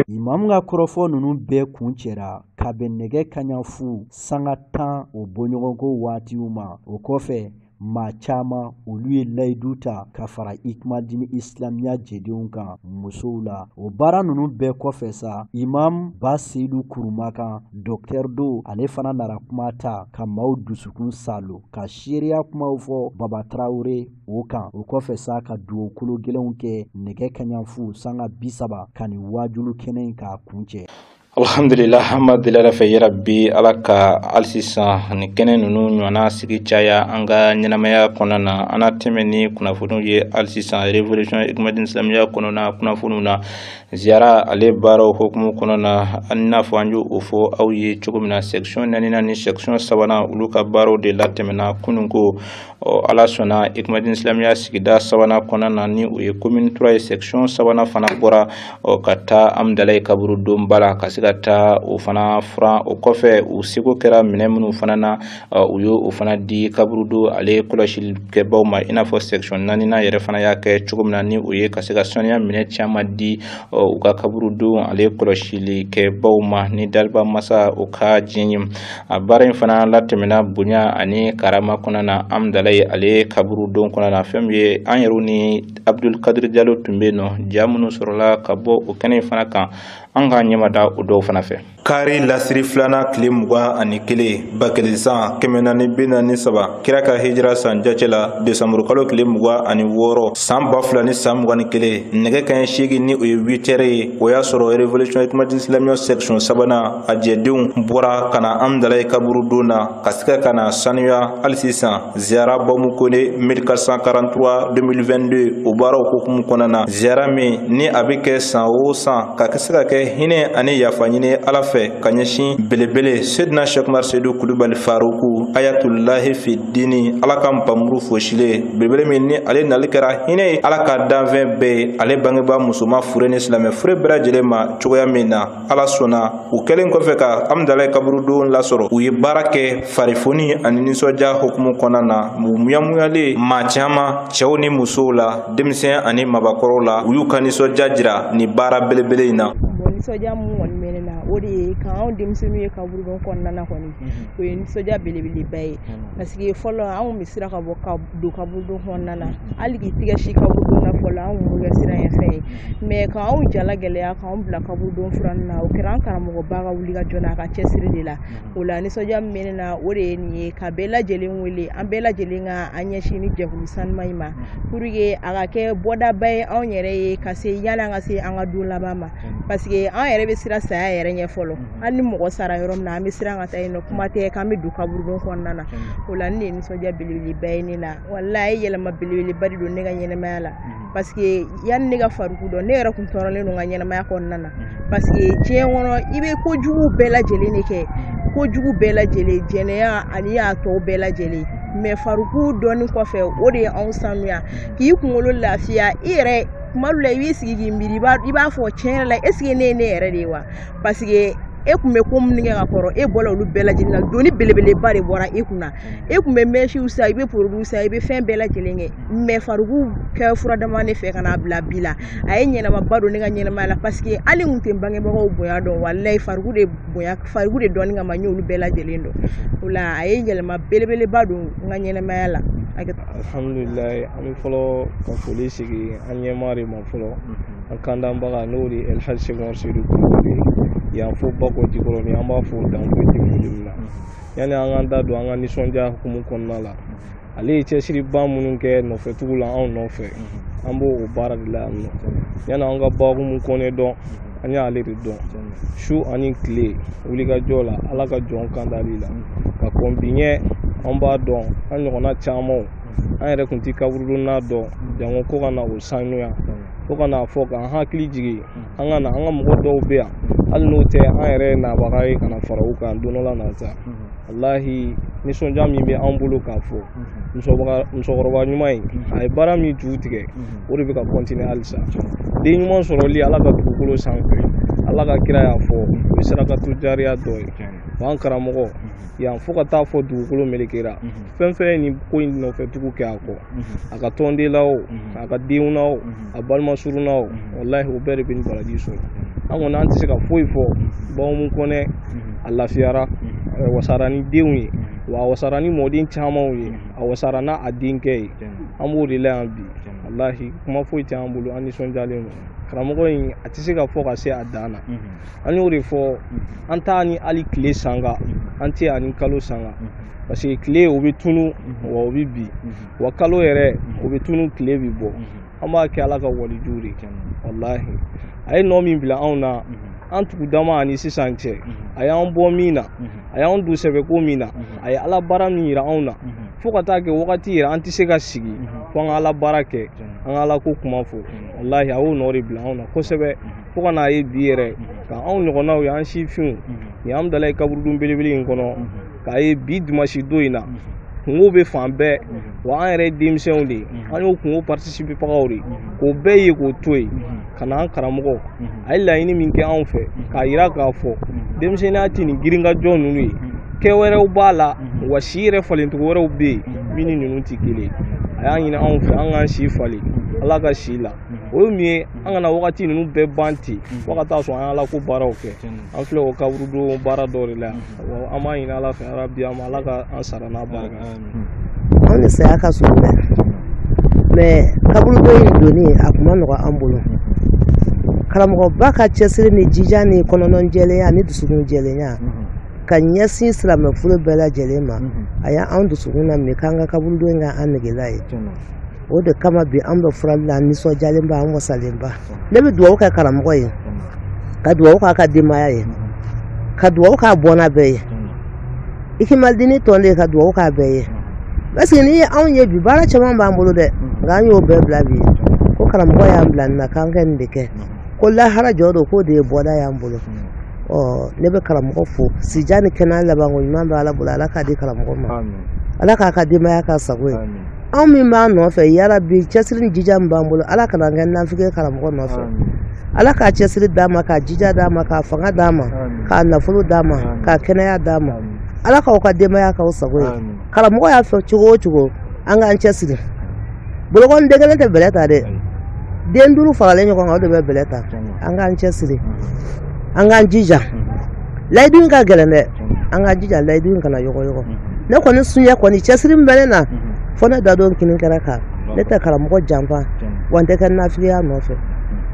Imamu ka kɔrɔfɔ ninnu bɛɛ kun cɛra ka bɛn nɛgɛ kanɲɛ 10:10 o bɔɲɔgɔnko waatiw ma o kɔfɛ maa caman olu ye layidu ta ka fara Ikumadini Islamiya jɛdenw kan musow la o baara ninnu bɛɛ kɔfɛ sa Imam Ba Seyidu Kuruma kan Docteur Do ale fana nana kuma ta ka maaw dusukun salo ka seereya kumaw fɔ Baba Tarawele o kan o kɔfɛ sa ka dugawu kolo gɛlɛnw kɛ nɛgɛ kanɲɛ 10:30 ka nin waajulu kɛnɛ in k'a kuncɛ. Alhamdulillah an b'a deli Ala fɛ yarabi ala ka hali sisan nin kɛnɛ ninnu ɲɔgɔnna sigi caya an ka ɲɛnamaya kɔnɔna na an na tɛmɛ ni kunnafoniw ye hali sisan révolution Ikumadini Islamiya kɔnɔna kunnafoniw na ziyara ale baaraw hukumu kɔnɔna na an n'a fɔ an y'o fɔ aw ye cogo min na section 4 ni section 3 olu ka baaraw de latɛmɛna kunun ko ala sɔnna Ikumadini Islamiya sigida 3 kɔnɔna na ni o ye commune 3 ye section 3 fana bɔra ka taa Amudalayi kaburudonba la ka se ka taa o fana furan o kɔfɛ u seko kɛra minɛn minnu fana na u y'o o fana di kaburudo ale kɔlɔsilikɛbaw ma i n'a fɔ section 4 yɛrɛ fana y'a kɛ cogo min na ni o ye ka se ka saniya minɛn caman di u ka kaburudo ale kɔlɔsilikɛbaw ma ni daliba masa o ka diɲɛ ye a baara in fana latɛmɛna bonya ani karama kɔnɔna na Amudalayi ale kaburudon kɔnɔna na fɛn min ye an yɛrɛw ni Abdul Kadir Jalo tun bɛ yen nɔ ja minnu sɔrɔla ka bɔ o kɛnɛ in fana kan an k'an ɲɛmada o dɔw fana fɛ. Kari lasiri filanan tile 21 1000 san 443 kira ka hijira san jate la desanburu kalo tile 26 san 2021 nɛgɛ kanɲɛ 8 ni o ye 8 ye. O y'a sɔrɔ Révolution Hikmadine Islamiya section sabanan a jɛdenw bɔra ka na Amdalayi kaburudon na ka se ka na sanuya. Hali sisan ziyara Bamu Kone 1443 2022 o baaraw hukumu kɔnɔna na, ziyara min ni a bɛ kɛ san o san ka se ka kɛ hinɛ ani yafa ɲini Ala fɛ ka ɲɛsin belebele Sedina Cheikh Umar Seydou Kulubali Faruku Ayatulahi fi dini, Ala ka npamuru fosilen belebele min ni ale nali kɛra hinɛ ye Ala ka danfɛn bɛɛ ye, ale bangebaa musoman fure ni silamɛ fure bɛɛ lajɛlen ma cogoya min na Ala sɔnna. U kɛlen kɔfɛ ka Amdalayi kaburudon lasɔrɔ, u ye baara kɛ farifoni ani nisɔndiya hukumu kɔnɔna na. U muyamuyalen maa caman, cɛw ni musow la, denmisɛn ani mabakɔrɔw la, u y'u ka nisɔndiya jira nin baara belebele in na. Nisɔndiya mun kɔni bɛ ne na, o de ye k'anw denmisɛnninw ye kaburudon kɔnɔna na kɔni, o ye nisɔndiya belebeleba ye. Parce que fɔlɔ anw bɛ siran ka bɔ ka don kaburudon kɔnɔna na, hali k'i tigɛ si kaburudon na fɔlɔ anw b'o kɛ siran ye fɛn ye. Mais k'anw jala gɛlɛya k'anw bila kaburudon furanni na, o kɛra an karamɔgɔba ka wuli ka jɔ n'a ka cɛsiri de la. O la nisɔndiya min bɛ ne na, o de ye nin ye, ka bɛɛ lajɛlen wele, an bɛɛ lajɛlen ka an ɲɛsin ni jɛkulu sanuman in ma, pour que a ka kɛ bɔdaba ye anw yɛrɛ ye ka se yanni an ka se an ka don laban ma. Parce que an yɛrɛ bɛ siran saya yɛrɛ ɲɛ fɔlɔ, hali ni mɔgɔ sara yɔrɔ min na an bɛ siran ka taa yen nɔ, kuma tɛ k'an bɛ don kaburudon kɔnɔna na. O la ne ye nisɔndiya belebeleba ye ne la, walahi yɛlɛma belebeleba de don ne ka ɲɛnamaya la. Parce que yanni ne ka Faruku dɔn, ne yɛrɛ kun tɔɔrɔlen don n ka ɲɛnamaya kɔnɔna na. Parce que diɲɛ kɔnɔ i bɛ kojugu bɛɛ lajɛlen de kɛ, kojugu bɛɛ lajɛlen, jɛnɛya ani a tɔw bɛɛ lajɛlen. Mais Faruku dɔɔni kɔfɛ, o de ye anw sanuya k'i kunkolo lafiya i yɛrɛ. Kuma dɔ la i b'i sigi k'i miiri, i b'a fɔ tiɲɛ yɛrɛ la, est ce que ne ye ne yɛrɛ de ye wa? Parce que e kun bɛ ko minnu kɛ ka kɔrɔ, e bɔra olu bɛɛ lajɛlen na, doni belebeleba de bɔra e kunna. E kun bɛ mɛsiw san, i bɛ produits san, i bɛ fɛn bɛɛ lajɛlen kɛ. Mais Faruku kɛ fura dama ne fɛ ka n'a bila bi la, a ye ɲɛnamaba don ne ka ɲɛnamaya la. Parce que hali n kun tɛ n bangebagaw bonya dɔn, walayi Faruku de bonya, Faruku de dɔnni kama n y'olu bɛɛ lajɛlen dɔn. O la a ye yɛlɛma belebeleba don n ka ɲɛnamaya la. Alhamdulilayi, an bɛ fɔlɔ ka foli sigi an ɲɛmaa de ma fɔlɔ, an kandanbaga n'o de ye Elhaji Cheikh Umar Seydou Kulubali yan fo Bako Jikɔrɔni, an b'a fo dan foyi tɛ foli min na. Yanni an k'an da don an ka nisɔndiya hukumu kɔnɔna la, ale ye cɛsiriba minnu kɛ nɔfɛtugu la anw nɔfɛ, an b'o o baara de la yan nɔ. Yanni an ka Bakumu Kɔnɛ dɔn, an y'ale de dɔn su ani tile wulikajɔ la Ala ka jɔn kandali la ka kɔn bi ɲɛ. An b'a dɔn an ɲɔgɔnna camanw, an yɛrɛ kun ti kaburudonna dɔn jango ko ka na o sanuya, fo ka n'a fɔ k'an hakili jigin an ka na an ka mɔgɔ dɔw bɛ yan, hali n'o tɛ an yɛrɛ nabaga ye ka na fara u kan don dɔ la nata. Walahi nisɔndiya min bɛ an bolo k'a fɔ musokɔrɔba ɲuman in, a ye baara min ju tigɛ, o de bɛ ka continuer halisa. Den ɲuman sɔrɔli Ala ka dugukolo sanfɛ, Ala ka kira y'a fɔ, o ye sarakatu jariya dɔ ye. Wa an karamɔgɔ yan fo ka taa fɔ dugukolo melekera, fɛn fɛn ye nin ko in nɔfɛ tugu kɛ a kɔ, a ka tɔnden la o, a ka denw na o, a balima surun na o, walahi o bɛɛ de bɛ nin baraji sɔrɔ. An kɔni an tɛ se ka foyi fɔ Bakumu Kɔnɛ, a lafiyara, a wasara ni denw ye, wa a wasara ni mɔden camanw ye, a wasara n'a a denkɛ ye. An b'o de la yan bi, walahi kuma foyi tɛ an bolo, an nisɔndiyalen don. Karamɔgɔ in a tɛ se ka fɔ ka se a dan na. An y'o de fɔ, an t'a ni hali tile sanga, an tɛ ani kalo sanga, parce que tile o bɛ tunu wa o bɛ bi, wa kalo yɛrɛ o bɛ tunu tile bɛ bɔ. An b'a kɛ Ala ka walijuw de, walahi a ye nɔ min bila anw na, an tugudama ani sisan cɛ, a y'an bɔ min na, a y'an don sɛbɛko min na, a ye Ala baara min yira anw na, fo ka taa kɛ wagati yɛrɛ an tɛ se ka sigi fo an ka Ala baara kɛ, an ka Ala ko kuma fɔ. Walahi a y'o nɔ de bila anw na kosɛbɛ, fo ka n'a ye bi yɛrɛ ka anw ɲɔgɔnnaw ye, an sifinw nin Amdalayi kaburudon belebele in kɔnɔ, k'a ye bi dimasi don in na kungo bɛ fan bɛɛ, wa an yɛrɛ ye denmisɛnw de ye, an y'o kungo participer bagaw de ye, k'o bɛɛ ye k'o to yen ka na an karamɔgɔ a ye laɲini min kɛ anw fɛ k'a yira k'a fɔ denmisɛnninya tɛ nin girinkajɔ ninnu ye, kɛ wɛrɛw b'a la, wa si yɛrɛ falencogo wɛrɛw bɛ yen min ni ninnu tɛ kelen ye. A y'a ɲini anw fɛ an k'an si falen Ala ka si la, o ye min ye, an kana wagati ninnu bɛɛ ban ten fo ka taa sɔrɔ an ye Ala ko baaraw kɛ. An filɛ o kaburudon baara dɔw de la yan, an b'a ɲini Ala fɛ yarabi an ma Ala ka an sara n'a barika. Anw ni saya ka surun dɛ, mais kaburudon in donni a kun ma nɔgɔ an bolo. Karamɔgɔba ka cɛsiri ni jija ni kɔnɔnɔn jɛlenya ni dusukun jɛlenya ka ɲɛsin silamɛfuru bɛɛ lajɛlen ma, a y'an dusukun na min k'an ka kaburudon in k'an negela ye. O de kama bi an bɛ furali la, an nisɔndiyalenba, an wasalenba. Ne bɛ dugawu kɛ karamɔgɔ ye, ka dugawu k'a ka denbaya ye, ka dugawu k'a bɔnna bɛɛ ye, Ikimalidini tɔnden ka dugawu k'a bɛɛ ye. Parce que n'i ye anw ye bi, baara caman b'an bolo dɛ, nka an y'o bɛɛ bila bi ko karamɔgɔ y'an bila nin na k'an kɛ nin de kɛ, ko lahara jɔ don, k'o de ye bɔda y'an bolo. Ɔ ne bɛ karamɔgɔ fo, sija ni kɛnɛya labanko ɲuman bɛ Ala bolo, Ala k'a di karamɔgɔ ma, Ala k'a ka denbaya k'a sago ye. Anw min b'an nɔfɛ, yarabi cɛsiri ni jija min b'an bolo, Ala kana an kɛ nafigi ye karamɔgɔ nɔfɛ. Ala k'a cɛsiri d'a ma, k'a jija d'a ma, k'a fanga d'a ma, k'a nafolo d'a ma, k'a kɛnɛya d'a ma. Ala k'aw ka denbaya k'aw sago ye. Karamɔgɔ y'a fɔ cogo o cogo, an k'an cɛsiri. Bolokɔni den kelen tɛ bɛlɛ ta dɛ, den 5 faralen ɲɔgɔn kan o de bɛ bɛlɛ ta. An k'an cɛsiri, an k'an jija. Layidu in ka gɛlɛn dɛ, an k'an jija layidu in kana yɔgɔyɔgɔ. Ne kɔni suɲɛ kɔni cɛsiri min bɛ ne na, fo ne da don kini kɛra kan, ne tɛ karamɔgɔ janfa, wa n tɛ kɛ nafigiya nɔfɛ.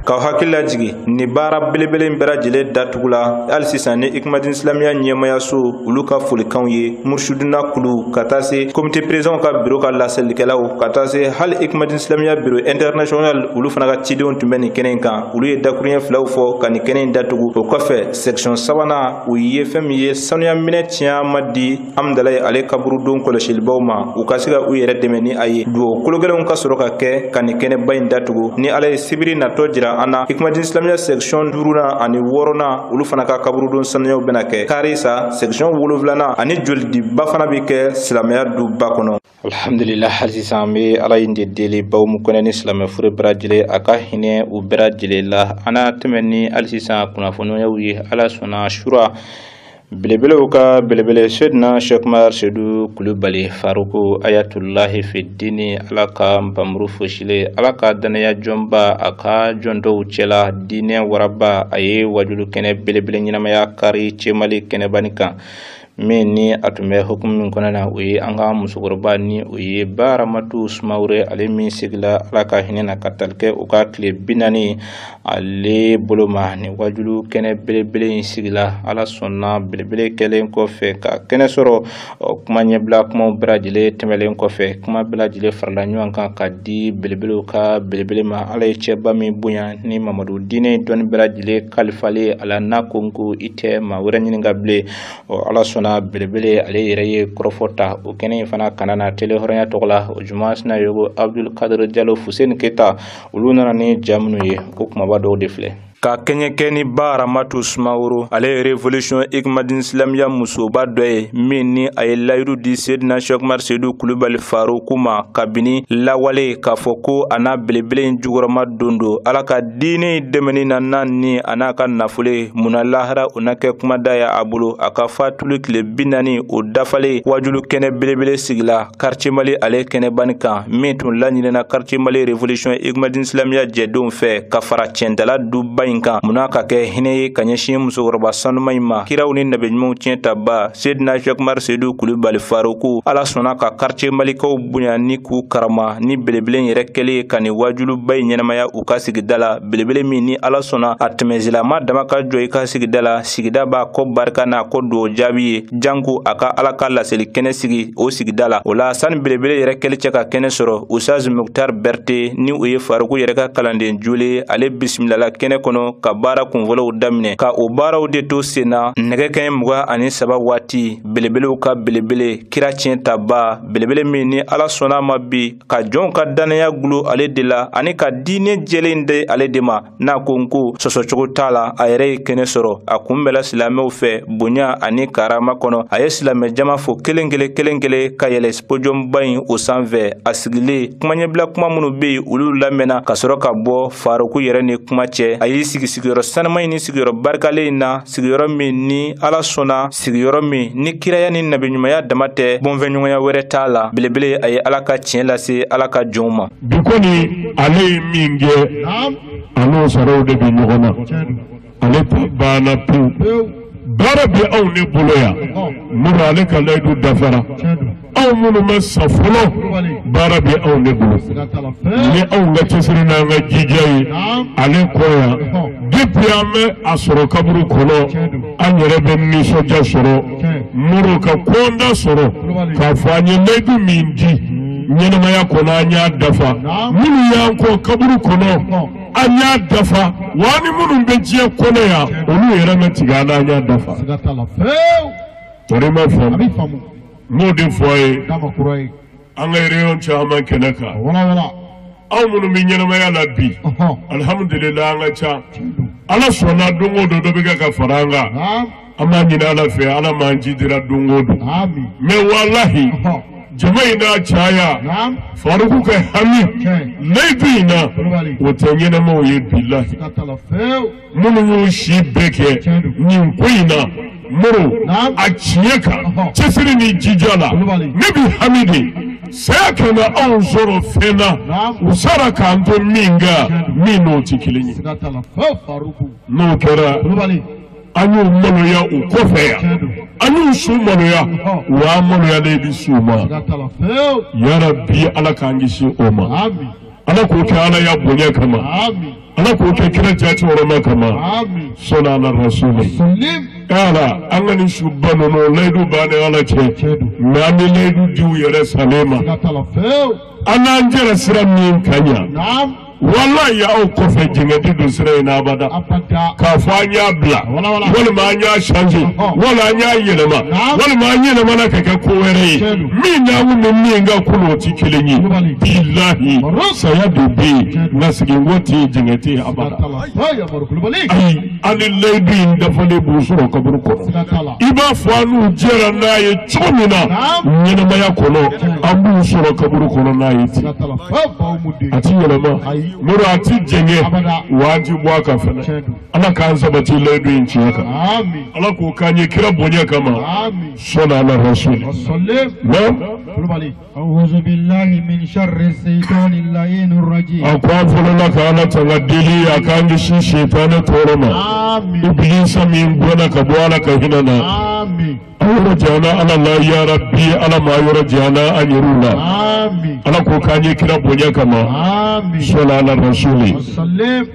K'aw hakili lajigin nin baara belebele in bɛɛ lajɛlen datugula hali sisan ni Ikimadini silamɛya ɲɛmayaso olu ka folikanw ye, murusuduna kulu ka taa se comité président ka bureau ka laselikɛlaw, ka taa se hali Ikimadini silamɛya bureau international olu fana ka cidenw tun bɛ nin kɛnɛ in kan. Olu ye dakuruɲɛ 2 fɔ ka nin kɛnɛ in datugu. O kɔfɛ section 3nan, u ye fɛn min ye sanuya minɛ caman di Amudalayi ale kaburudon kɔlɔsilibaw ma, u ka se ka u yɛrɛ dɛmɛ ni a ye. Dugawu kologɛlɛnw ka sɔrɔ ka kɛ ka nin kɛnɛba in datugu. Ni Ala ye sibiri natɔ jira an na, Ikimadini silamɛya section 5nan ani 6nan olu fana ka kaburudon sanuyaw bɛna kɛ kari sa. Section 7nan ani jolidiba fana bɛ kɛ silamɛya duba kɔnɔ. Alhamdulillah, hali sisan an bɛ Ala in de deli baw mu kɔnɛ ni silamɛ furu bɛɛ lajɛlen, a ka hinɛ u bɛɛ lajɛlen la. An n'a tɛmɛ ni hali sisan kunnafoniyaw ye. Ala sɔnna sura belebelew ka belebele Seydina Cheikh Umar Seydou Kulubali Faruku Ayatulahi Fidini, Ala ka npamuru fosilen, Ala ka danaya jɔnba a ka jɔn dɔw cɛla diinɛ waraba, a ye wajulu kɛnɛ belebele ɲɛnamaya kari Cɛmali kɛnɛbani kan, min ni a tun bɛ hukumu min kɔnɔna na, o ye an ka musokɔrɔba ni o ye Baramatu Sumaworo, ale min sigila Ala ka hinɛ na ka tali kɛ u ka tile 40 ale bolo ma. Ni wajulu kɛnɛ belebele in sigila, Ala sɔnna belebele kɛlen kɔfɛ ka kɛnɛ sɔrɔ, kuma ɲɛbila kumaw bɛɛ lajɛlen tɛmɛlen kɔfɛ, kuma bɛɛ lajɛlen farala ɲɔgɔn kan ka di belebelew ka belebele ma. Ala ye cɛba min bonya ni Mamadu diinɛ dɔnni bɛɛ lajɛlen kalifalen a la, n'a ko ko i tɛ maa wɛrɛ ɲininka bilen, Ala sɔnna belebele ale yɛrɛ ye kɔrɔfɔ ta o kɛnɛ in fana kana na tele hɔrɔnya tɔgɔ la. O juma Sinayogo Abdul Kadir Jalo Fuseni Keyita, olu nana ni ja minnu ye, o kumaba dɔw de filɛ. Ka kɛɲɛkɛ ni Baramatu Sumaworo, ale ye révolution Ikimadini silamɛya musoba dɔ ye, min ni a ye layidu di Seydina Cheikh Umar Seydou Kulubali Faruku ma kabini lawale, k'a fɔ ko a n'a belebele in jukɔrɔma don don Ala ka diinɛ dɛmɛni na n'a ni a n'a ka nafolo ye, munna lahara o na kɛ kumada ye a bolo. A ka fatuli tile 40 o dafalen, wajulu kɛnɛ belebele sigila quartier Mali ale kɛnɛbani kan, min tun laɲinina quartier Mali révolution Ikimadini silamɛya jɛdenw fɛ ka fara cɛndala duba in kan, munna ka kɛ hinɛ ye ka ɲɛsin musokɔrɔba sanuma in ma, kiraw ni nabiɲumanw tiɲɛ taba Seydina Cheikh Umar Seydou Kulubali Faruku. Ala sɔnna ka quartier Malikaw bonya ni k'u karama ni belebele in yɛrɛ kɛlen ka nin wajuluba in ɲɛnamaya u ka sigida la, belebele min ni Ala sɔnna a tɛmɛsilama dama ka jɔ i ka sigida la, sigida b'a kɔ barika n'a kɔ duwawu jaabi ye, janko a ka Ala ka laseli kɛnɛ sigi o sigida la. O la sani belebele yɛrɛ kɛli cɛ ka kɛnɛ sɔrɔ, Ustaz Muktar Berete ni o ye Faruku yɛrɛ ka kalanden jole, ale bisimilala kɛnɛ kɔnɔ ka baara kunfɔlɔw daminɛ, ka o baaraw de to sen na nɛgɛ kanɲɛ 23 waati. Belebelew ka belebele, kira tiɲɛ taba belebele min ni Ala sɔnna ma bi ka jɔnw ka danaya gulo ale de la, ani ka diinɛ jɛlen di ale de ma, n'a ko n ko sɔsɔcogo t'a la, a yɛrɛ ye kɛnɛ sɔrɔ. A kunbɛla silamɛw fɛ bonya ani karama kɔnɔ. A ye silamɛ jama fo kelen kelen kelen kelen ka yɛlɛ podiumba in o sanfɛ. A sigilen kuma ɲɛbila kuma minnu bɛ yen, olu lamɛnna ka sɔrɔ ka bɔ Faruku yɛrɛ ni kuma cɛ. A y'i sigi sigiyɔrɔ sanuma in ni sigiyɔrɔ barikalen in na, sigiyɔrɔ min ni Ala sɔnna, sigiyɔrɔ min ni kiraya ni nabiɲumanya dama tɛ, bɔnfɛɲɔgɔnya wɛrɛ t'a la. Belebele a ye Ala ka tiɲɛ lase Ala ka jɔnw ma. Bi kɔni ale ye min kɛ, a n'o saraw de bɛ ɲɔgɔn na, ale ta banna pewu. Baara bɛ anw ne bolo yan, muru ale ka layidu dafara. Aw minnu ma sa fɔlɔ baara bɛ anw de bolo ni anw ka cɛsiri n'an ka jija ye ale kɔ yan depuis an bɛ a sɔrɔ kaburu kɔnɔ an yɛrɛ bɛ nisɔndiya sɔrɔ muru ka kɔnda sɔrɔ k'a fɔ an ye layidu min di ɲɛnamaya kɔnɔ an y'a dafa minnu y'an kɔ kaburu kɔnɔ an y'a dafa wa ni minnu bɛ diɲɛ kɔnɔ yan olu yɛrɛ ma tigɛ an na an y'a dafa. Tɔɔrɔ ma faamu n b'o de fɔ a ye an ka réunion caman kɛnɛ kan aw minnu bɛ ɲɛnamaya la bi alihamudulilayi an ka ca ala sɔnna don o don dɔ bɛ kɛ ka fara an kan an b'a ɲini ala fɛ ala m'an ji dira don o don mais walahi jama in n'a caya Faruku ka hami layidu in na o tɛ ɲɛnamaw ye bilahi minnu y'u si bɛɛ kɛ nin ko in na moro a tiɲɛ kan cɛsiri ni jija la ne bi hami de saya kana anw sɔrɔ fɛn na u sara k'an to min kan min n'o tɛ kelen ye n'o kɛra an y'u maloya u kɔfɛ yan an y'u su maloya wa an maloyalen bɛ s'u ma yarabi ala k'an kisi o ma ala k'o kɛ ala ya bonya kama ala k'o kɛ kira jati wɔrɔma kama sɔnni ala rasuli ala an ka nin suba ninnu layidu b'an ni ala cɛ mɛ an bɛ layidu di u yɛrɛ salen ma an n'an jɛra sira min kan yan walayi aw kɔfɛ jɛngɛ tɛ don sira in na abada k'a fɔ an y'a bila walima an y'a changer wala an y'a yɛlɛma walima an yɛlɛmana ka kɛ ko wɛrɛ ye min n'an kun bɛ min kan kunun o tɛ kelen ye bilahi saya de bɛ yen nka seginko tɛ yen jɛngɛ tɛ yen abada ayi an ni layidu in dafalen b'u sɔrɔ kaburu kɔnɔ i b'a fɔ an n'u jɛra n'a ye cogo min na ɲɛnamaya kɔnɔ an b'u sɔrɔ kaburu kɔnɔ n'a ye ten a ti yɛlɛma. Moro a ti jɛngɛ wa an ti bɔ a kan fɛnɛ ala k'an sabati layidu in tiɲɛ kan ala k'o k'an ye kira bonya kama sɔnni ala rasuli. A ko an fɔlɔla ka ala tanga deli a k'an kisi sitanɛ tɔɔrɔ ma ibilisa min bɔnna ka bɔ ala ka hinɛ na a yɔrɔ janyana ala la yarabi ala ma yɔrɔ janyana an yɛrɛw la ala k'o k'an ye kira bonya kama sɔnni ala rasuli.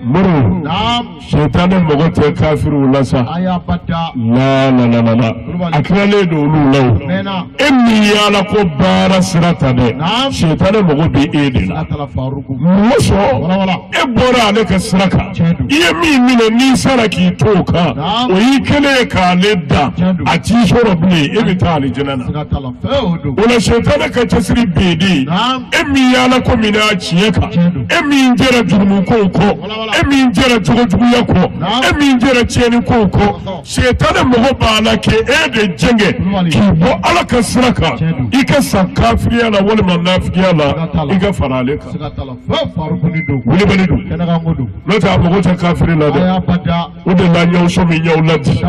Moro sitanɛ mɔgɔ tɛ kafiriw la sa la la la la a tilalen don olu la o e min ye ala ko baara sira ta dɛ sitanɛ mɔgɔ bɛ e de la mɔgɔ sɔn e bɔra ale ka sira kan i ye min minɛ n'i sara k'i to o kan o y'i kɛlen ye k'ale dan a t'i sɔrɔ bilen e bɛ taa alijinɛ na o la sitanɛ ka cɛsiri bɛ de e min ye ala ko minɛ a tiɲɛ kan e min jɛra jurumukow kɔ e min jɛra jogojuguya kɔ e min jɛra tiɲɛnikow kɔ sitanɛ mɔgɔ b'a la k'e de jɛngɛ k'i bɔ ala ka sira kan i ka sa kafiriya la walima nafigiya la i ka fara ale kan wulibali don n'o tɛ a mago tɛ kafiri la dɛ o de la n y'aw sɔmi n y'aw ladi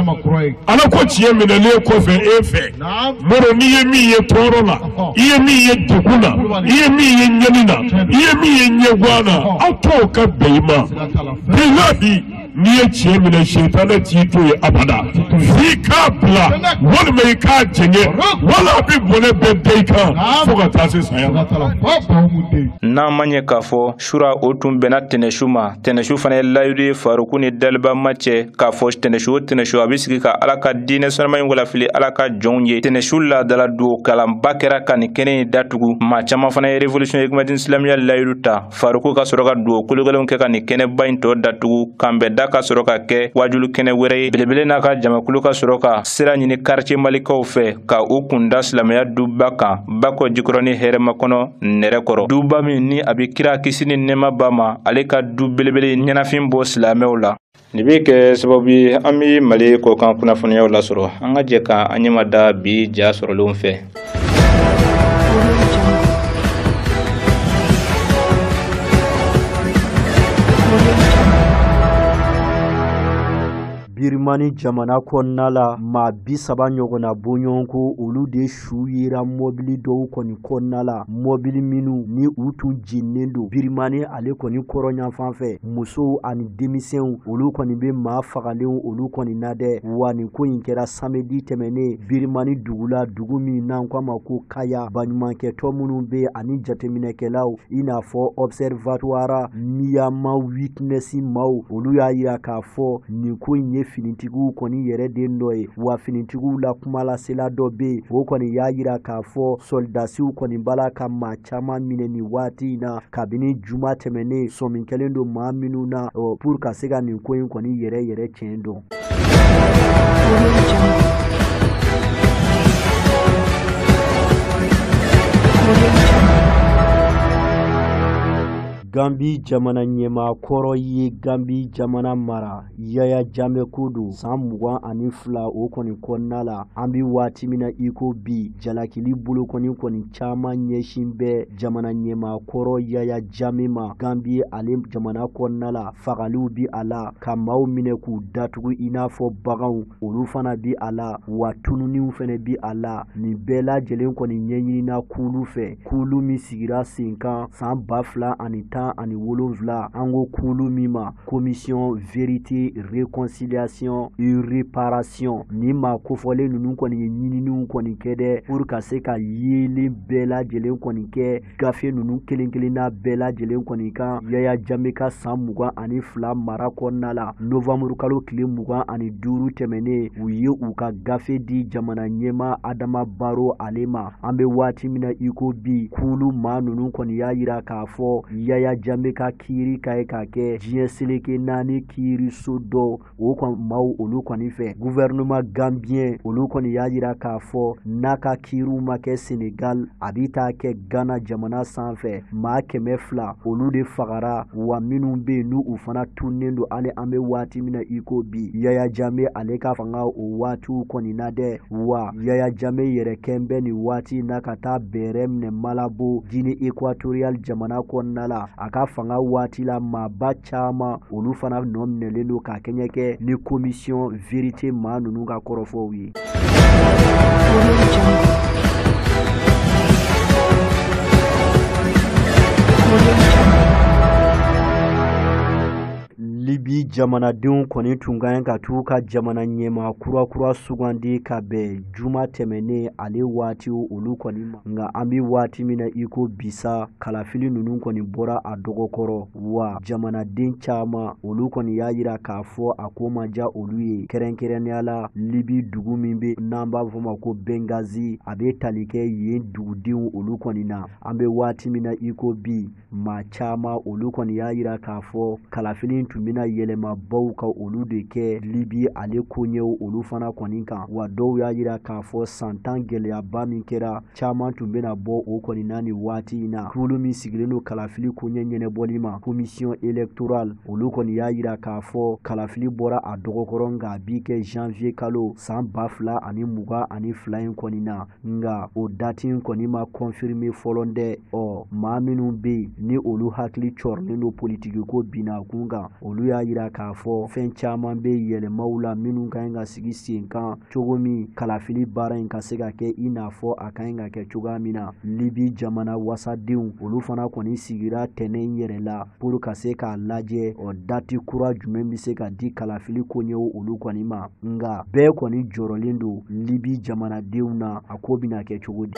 ala ko tiɲɛ minɛlen kɔfɛ e fɛ moro n'i ye min ye tɔɔrɔ la i ye min ye degun na i ye min ye ɲani na i ye min ye ɲɛguwan na aw t'o ka bɛn i ma bilahi n'i ye tiɲɛ minɛ sitanɛ t'i to yen abada f'i k'a bila walima i k'a jɛngɛ wala a bɛ bɔnɛ bɛɛ da i kan fo ka taa se saya ma. N'a ma ɲɛ k'a fɔ sura o tun bɛnna tɛnɛsu ma tɛnɛsu fana ye layidu ye Faruku ni daliba ma cɛ k'a fɔ tɛnɛsu o tɛnɛsu a bɛ sigi ka ala ka diinɛ sɔnma in walafili ala ka jɔnw ye tɛnɛsu laadala don kalanba kɛra ka nin kɛnɛ in datugu maa caman fana ye révolution Hikmadine Silamɛya layidu ta Faruku ka sɔrɔ ka dugawu kologɛlɛnw kɛ ka nin kɛnɛba in tɔ datugu kanbɛn da ka sɔrɔ ka kɛ wajulu kɛnɛ wɛrɛ ye belebele n'a ka jamakulu ka sɔrɔ ka sira ɲini quartier malikaw fɛ ka u kunda silamɛya duba kan Bakɔ Jikɔrɔni hɛrɛma kɔnɔ nɛrɛ kɔrɔ duba min ni a bɛ kira kisi ni nɛɛma ba ma ale ka du belebele ɲɛnafin bɔ silamɛw la. Nin bɛ kɛ sababu ye an bɛ Mali kɔkan kunnafoniyaw lasɔrɔ an ka jɛ ka an ɲɛma da bi ja sɔrɔlenw fɛ. Bi Birimani jamana kɔnɔna la, maa 30 ɲɔgɔnna bɔɲɔgɔnko olu de su yera mɔbili dɔw kɔni kɔnɔna la, mɔbili minnu ni u tun jinnen don Birimani ale kɔni kɔrɔnyanfan fɛ. Musow ani denmisɛnw olu kɔni bɛ maa fagalenw olu kɔni na dɛ. Wa nin ko in kɛra samedi tɛmɛnen Birimani dugu la, dugu min n'an ko a ma ko Kaya. Baɲumankɛtɔ minnu bɛ ani jateminɛkɛlaw i n'a fɔ Observatoire Myanmar Witness maaw, olu y'a yira k'a fɔ nin ko in ye finitigiw kɔni yɛrɛ de nɔ ye. Wa finitigiw la kumalasela dɔ bɛ yen, o kɔni y'a yira k'a fɔ sɔlidasiw kɔni b'a la ka maa caman minɛ nin waati in na kabini juma tɛmɛnen, sɔmi kɛlen don maa minnu na pour ka se ka nin ko in kɔni yɛrɛ yɛrɛ tiɲɛ dɔn. Gambi jamana ɲɛmaa kɔrɔ ye Gambi jamana mara Yaya Jammeh ko don san 22 o kɔni kɔnɔna la. An bɛ waati min na i ko bi, jalakili bolokɔni kɔni caman ɲɛsin bɛ jamana ɲɛmaa kɔrɔ Yaya Jammeh ma Gambi ale jamana kɔnɔna la. Fagaliw bi a la, ka maaw minɛ k'u datugu i n'a fɔ baganw, olu fana bi a la, wa tununiw fana bi a la. Nin bɛɛ lajɛlen kɔni ɲɛɲinina kulu fɛ, kulu min sigira sen kan san 2017. An ko kulu min ma Commission Vérité Réconciliation et Réparation. Ni maa kofɔlen ninnu kɔni ye ɲininiw kɔni kɛ dɛ pour ka se ka yeelen bɛɛ lajɛlen kɔni kɛ gafe ninnu kelen kelenna bɛɛ lajɛlen kɔni kan Yaya Jammeh ka san 22 mara kɔnɔna la. Novembre kalo tile 25 tɛmɛnen, u ye u ka gafe di jamana ɲɛmaa Adama Barrow ale ma. An bɛ waati min na i ko bi, kulu maa ninnu kɔni y'a yira k'a fɔ Yaya Jammeh ka kiiri ka ye k'a kɛ diɲɛ seleke 4 kiiriso dɔ o kɔni maaw olu kɔni fɛ. Gouvernement gambien olu kɔni y'a yira k'a fɔ n'a ka kiiriw ma kɛ Senegal, a bɛ taa kɛ Ghana jamana sanfɛ. Maa 200 olu de fagara, wa minnu bɛ yen n'u fana tunnen don hali an bɛ waati min na i ko bi. Yaya Jammeh ale ka fanga o waatiw kɔni na dɛ. Wa Yaya Jammeh yɛrɛ kɛn bɛ nin waati na ka taa bɛrɛ minɛ Malabo, Guinée équatoriale jamana kɔnɔna la. A ka fanga waati la, maaba caman olu fana nɔ minɛlen don ka kɛɲɛ kɛ ni Commission Vérité maa ninnu ka kɔrɔfɔw ye. Libi jamanadenw kɔni tun ka ɲi ka t'u ka jamana ɲɛmaa kura kura sugandi ka bɛn juma tɛmɛnen ale waati olu kɔni ma. Nka an bɛ waati min na i ko bisa, kalafili ninnu kɔni bɔra a dɔgɔkɔrɔ, wa jamanaden caman olu kɔni y'a yira k'a fɔ a ko ma diya olu ye. Kɛrɛnkɛrɛnnenya la, Libi dugu min bɛ n'an b'a fɔ ma ko Benghazi, a bɛ tali kɛ yen dugudenw olu kɔni na. An bɛ waati min na i ko bi, maa caman olu kɔni y'a yira k'a fɔ kalafili tun bɛna yɛlɛmabaw ka olu de kɛ Libi ale koɲɛw olu fana kɔni kan. Wa dɔw y'a yira k'a fɔ san 10 gɛlɛyaba min kɛra, caman tun bɛna bɔ o kɔni na nin waati in na. Kulu min sigilen don kalafili koɲɛ ɲɛnabɔli ma, Commission électorale, olu kɔni y'a yira k'a fɔ kalafili bɔra a dɔgɔkɔrɔ, nka a bi kɛ janvier kalo san 2022 in kɔni na. Nka o date in kɔni ma confirmer fɔlɔ dɛ. Ɔ maa minnu bɛ yen ni olu hakili cɔrilen don politiki ko binna kun kan, olu y'a yira k'a fɔ fɛn caman bɛ yɛlɛmaw la minnu ka ɲi ka sigi sen kan cogo min kalafili baara in ka se ka kɛ i n'a fɔ a ka ɲi ka kɛ cogoya min na. Libi jamana wasadenw olu fana kɔni sigira tɛnɛn yɛrɛ la pour ka se k'a lajɛ o dati kura jumɛn bɛ se ka di kalafili koɲɛw olu kɔni ma. Nka bɛɛ kɔni jɔrɔlen don Libi jamanadenw na, a ko bɛna kɛ cogo di.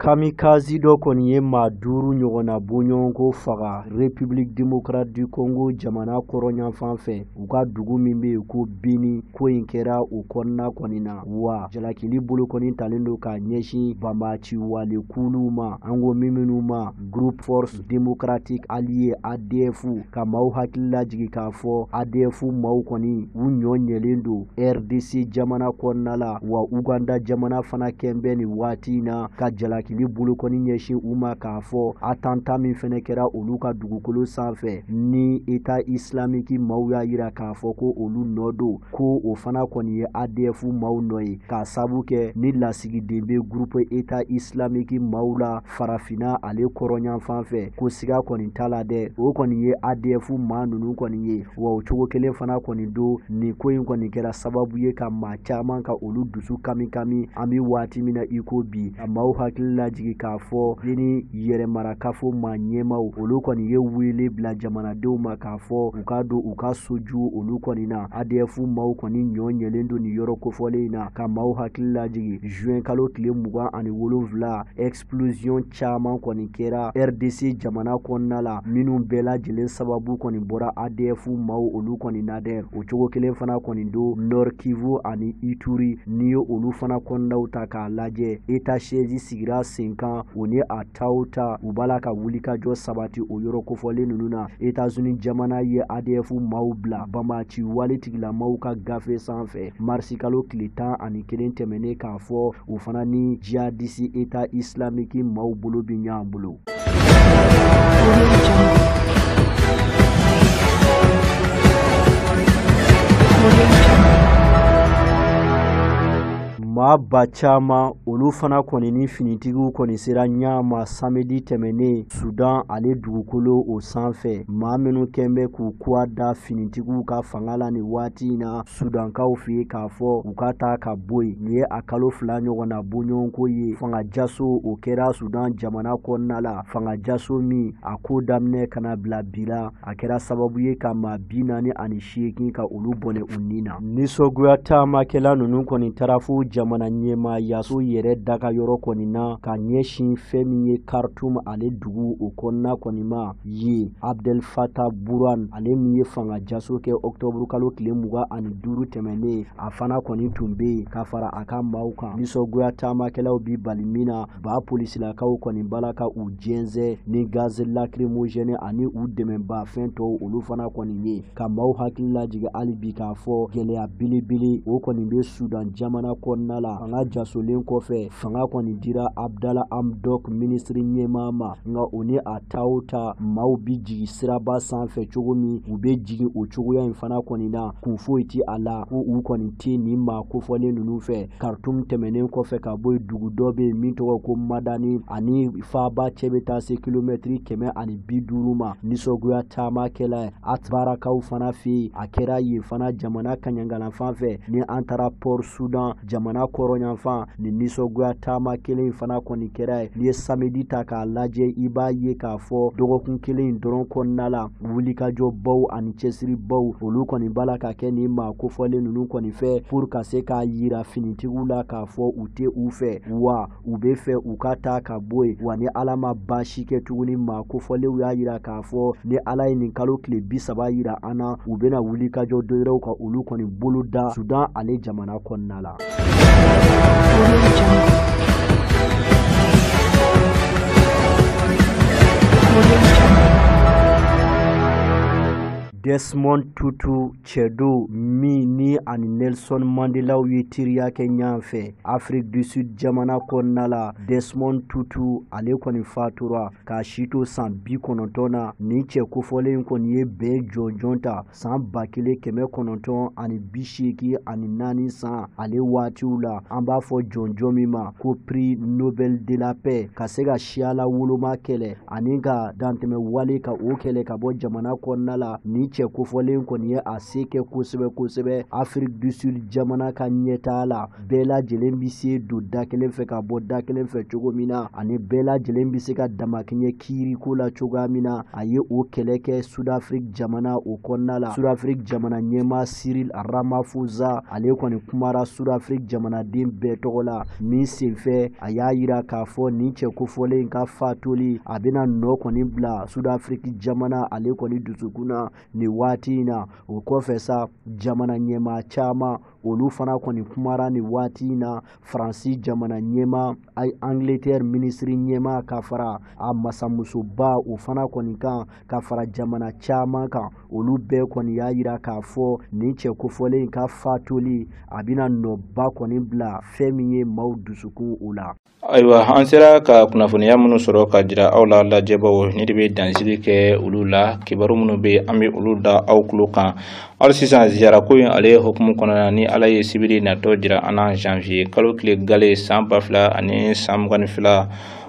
Kamikaze dɔ kɔni ye maa 5 ɲɔgɔnna bɔɲɔgɔnko faga République démocrate du Congo jamana kɔrɔnyanfan fɛ, u ka dugu min bɛ yen ko Beni. Ko in kɛra o kɔnɔna kɔni na. Wa jalakili bolo kɔni talen don k'a ɲɛsin banbaanci wale kuluw ma, an ko minnu ma Groupe Force Démocratique Alliée ADF. Ka maaw hakili lajigin k'a fɔ ADF maaw kɔni u ɲɔ ɲɛlen don RDC jamana kɔnɔna la, wa Uganda jamana fana kɛn bɛ nin waati in na ka jalakili jalakili bolokɔni ɲɛsin u ma k'a fɔ attentat min fɛnɛ kɛra olu ka dugukolo sanfɛ ni État islamique maaw y'a yira k'a fɔ ko olu nɔ don, ko o fana kɔni ye ADF maaw nɔ ye, k'a sabu kɛ ni lasigiden bɛ groupe État islamique maaw la farafinna ale kɔrɔnyanfan fɛ, ko siga kɔni t'a la dɛ, o kɔni ye ADF maa ninnu kɔni ye. Wa o cogo kelen fana kɔni don, nin ko in kɔni kɛra sababu ye ka maa caman ka olu dusu kami kami. An bɛ waati min na i ko bi, a maaw hakili lajigin k'a fɔ ni yɛrɛmarakafo maa ɲɛmaaw olu kɔni ye wele bila jamanadenw ma k'a fɔ u ka don u ka soju olu kɔni na. ADF maaw kɔni ɲɔ ɲɛlen don nin yɔrɔ kofɔlen in na, ka maaw hakili lajigin juin kalo tile 27 explosion caman kɔni kɛra RDC jamana kɔnɔna la, minnu bɛɛ lajɛlen sababu kɔni bɔra ADF maaw olu kɔni na dɛ. O cogo kelen fana kɔni don Nord Kivu ani Ituri, n'i ye olu fana kɔnɔnaw ta k'a lajɛ, État siège sigira sen kan, o ni a taw ta u b'a la ka wulikajɔ sabati o yɔrɔ kofɔlen ninnu na. États-Unis jamana ye ADF maaw bila banbaanci wale tigilamaw ka gafe sanfɛ marisi kalo tile 11 tɛmɛnen, k'a fɔ u fana ni jihadiste État islamique maaw bolo bɛ ɲɔgɔn bolo. Maa ba caman olu fana kɔni ni finitigiw kɔni sera ɲama samedi tɛmɛnen Sudan ale dugukolo o sanfɛ. Maa minnu kɛn bɛ k'u kuwa da finitigiw ka fanga la nin waati in na Sudankaw fɛ yen k'a fɔ u ka taa ka bɔ yen. Nin ye a kalo 2 ɲɔgɔnna bɔɲɔgɔnko ye. Fanga jaso o kɛra Sudan jamana kɔnɔna la, fanga jaso min a ko daminɛ ka na bila bi la, a kɛra sababu ye ka maa 48 ka olu bɔnɛ u ni na. Nisɔngoya taamakɛla ninnu kɔni taara fo jamana ɲɛmaayaso yɛrɛ daga yɔrɔ kɔni na ka ɲɛsin fɛn min ye Khartoum ale dugu o kɔnɔna kɔni ma ye. Abdel Fattah Burhan ale min ye fanga jaso kɛ octobre kalo tile 25 tɛmɛnen, a fana kɔni tun bɛ yen ka fara a ka maaw kan. Nisɔngoya taamakɛlaw bi bali min na, ba polisilakaw kɔni b'a la ka u jɛnsɛn ni gaz lacrymogène ani u dɛmɛbaa fɛn tɔw olu fana kɔni ye, ka maaw hakili lajigin hali bi k'a fɔ gɛlɛya belebele o kɔni bɛ Sudan jamana kɔnɔna la. Fanga jasolen kɔfɛ, fanga kɔni dira Abdallah Hamdok minisiri ɲɛmaa ma, nka o ni a ta o ta maaw bi jigin siraba sanfɛ cogo min, u bɛ jigin o cogoya in fana kɔni na, kun foyi ti a la ko u kɔni tɛ nin maa kofɔlen ninnu fɛ. Khartoum tɛmɛnen kɔfɛ ka bɔ yen, dugu dɔ bɛ yen min tɔgɔ ko Madani, ani faaba cɛ bɛ taa se kilomɛtiri 150 ma. Nisɔngoya taamakɛla ye Atbarakaw fana fɛ yen, a kɛra yen fana jamana kaɲangala fan fɛ. Ni an taara Port Sudan jamana kɔrɔnyanfan, ni nisɔngoya taama kelen in fana kɔni kɛra ye. N'i ye samedi ta k'a lajɛ, i b'a ye k'a fɔ dɔgɔkun kelen in dɔrɔn kɔnɔna la, wulikajɔbaw ani cɛsiribaw olu kɔni b'a la ka kɛ nin maa kofɔlen ninnu kɔni fɛ pour ka se k'a yira finitigiw la k'a fɔ u tɛ u fɛ, wa u bɛ fɛ u ka taa ka bɔ yen. Wa ni Ala ma baasi kɛ tuguni, maa kofɔlenw y'a yira k'a fɔ ni Ala ye nin kalo tile 30 yira an na, u bɛna wulikajɔ dɔ wɛrɛw ka olu kɔni bolo da Sudan ale jamana kɔnɔna la. Desmond Tutu cɛ don min ni ani Nelson Mandelaw ye teriya kɛ ɲɔgɔn fɛ Afrique du Sud jamana kɔnɔna la. Desmond Tutu ale kɔni fatura k'a si to san 90 na. Nin cɛ kofɔlen kɔni ye bɛn jɔnjɔn ta san 1984 san ale waatiw la. An b'a fɔ jɔnjɔn min ma ko prix Nobel de la paix, ka se ka siyala woloma kɛlɛ ani ka dantɛmɛ wale ka o kɛlɛ ka bɔ jamana kɔnɔna la. Nin cɛ kofɔlen kɔni ye a se kɛ kosɛbɛ kosɛbɛ Afrique du Sud jamana ka ɲɛtaa la. Bɛɛ lajɛlen bɛ se don da kelen fɛ ka bɔ da kelen fɛ cogo min na, ani bɛɛ lajɛlen bɛ se ka damakɛɲɛ kiiriko la cogoya min na, a ye o kɛlɛ kɛ Sud-Afrique jamana o kɔnɔna la. Sud-Afrique jamana ɲɛmaa Cyril Ramaphosa ale kɔni kumara Sud-Afrique jamanaden bɛɛ tɔgɔ la min senfɛ, a y'a yira k'a fɔ nin cɛ kofɔlen in ka fatuli a bɛna nɔ kɔni bila Sud-Afrique jamana ale kɔni dusukun na nin waati in na. O kɔfɛ sa, jamana ɲɛmaa caman Olu fana kɔni kumara nin waati in na. Faransi jamana ɲɛmaa, Angleterre minisiri ɲɛmaa, ka fara a masamusoba o fana kɔni kan, ka fara jamana caman kan, olu bɛɛ kɔni y'a yira k'a fɔ nin cɛ kofɔlen in ka fatuli a bɛna nɔba kɔni bila fɛn min ye maaw dusukun o la. Ayiwa, an sera ka kunnafoniya minnu sɔrɔ ka jira aw la, lajɛbaw, ni de bɛ dansigi kɛ olu la. Kibaru minnu bɛ, an bɛ olu da aw tulo kan hali sisan ziyarako in ale hukumu kɔnɔna. Ni Ala ye sibiri natɔ jira an na, janvier kalo tile gale san 2022,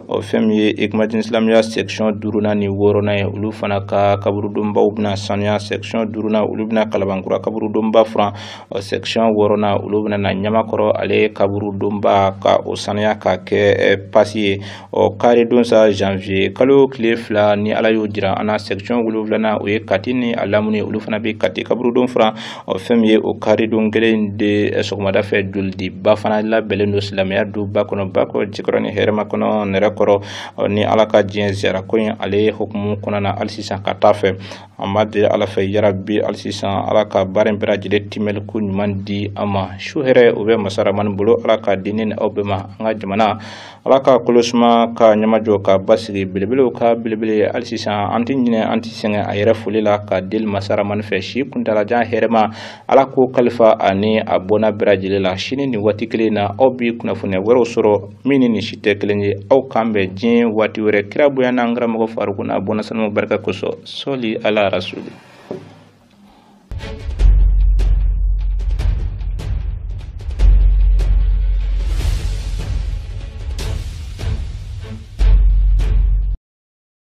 o fɛn min ye Ikumadini Silamɛya section duurunan ni wɔɔrɔnan ye, olu fana ka kaburudonbaw bɛna sanuya. Section duurunan, olu bɛna Kalabankura kaburudonba furan. Section wɔɔrɔnan, olu bɛna na Ɲamakɔrɔ ale kaburudonba ka o sanuya ka kɛ pasi ye. Ɔ karidon sa, janvier kalo tile 2, ni Ala y'o jira an na, section wolonwulanan, o ye Kati ni a lamini, olu fana bɛ Kati kaburudon furan. Ɔ fɛn min ye o karidon kelen de sɔgɔmada fɛ, jolidiba fana labɛnnen don silamɛya duba kɔnɔ, Bakɔ Jikɔrɔni hɛrɛma kɔnɔ nɛrɛ kɔrɔ. Ni Ala ka diɲɛ ziyara ko in ale hukumu kɔnɔna na hali sisan ka taa fɛ, an b'a deli Ala fɛ yarabi, hali sisan Ala ka baara in bɛɛ lajɛlen timɛli ko ɲuman di an ma. Su hɛrɛ o bɛ masaramani bolo, Ala ka di ne ni aw bɛɛ ma. An ka jamana, Ala ka kolosuma ka ɲɛmajɔ ka basigi, belebelew ka belebele. Hali sisan an tɛ ɲinɛ, an tɛ sɛgɛn a yɛrɛ foli la ka deli masaramani fɛ, si kuntalajan hɛrɛma, Ala k'o kalifa ani a bɔnna bɛɛ lajɛlen la. Sini nin waati kelen na, aw bi kunnafoniya wɛrɛw sɔrɔ min ni nin si tɛ kelen ye. Aw k'an bɛn diɲɛ waati wɛrɛ, kira bonya n'an karamɔgɔ Faruku n'a bɔnna sanuw barika kosɔn. Sɔli ala rasuli.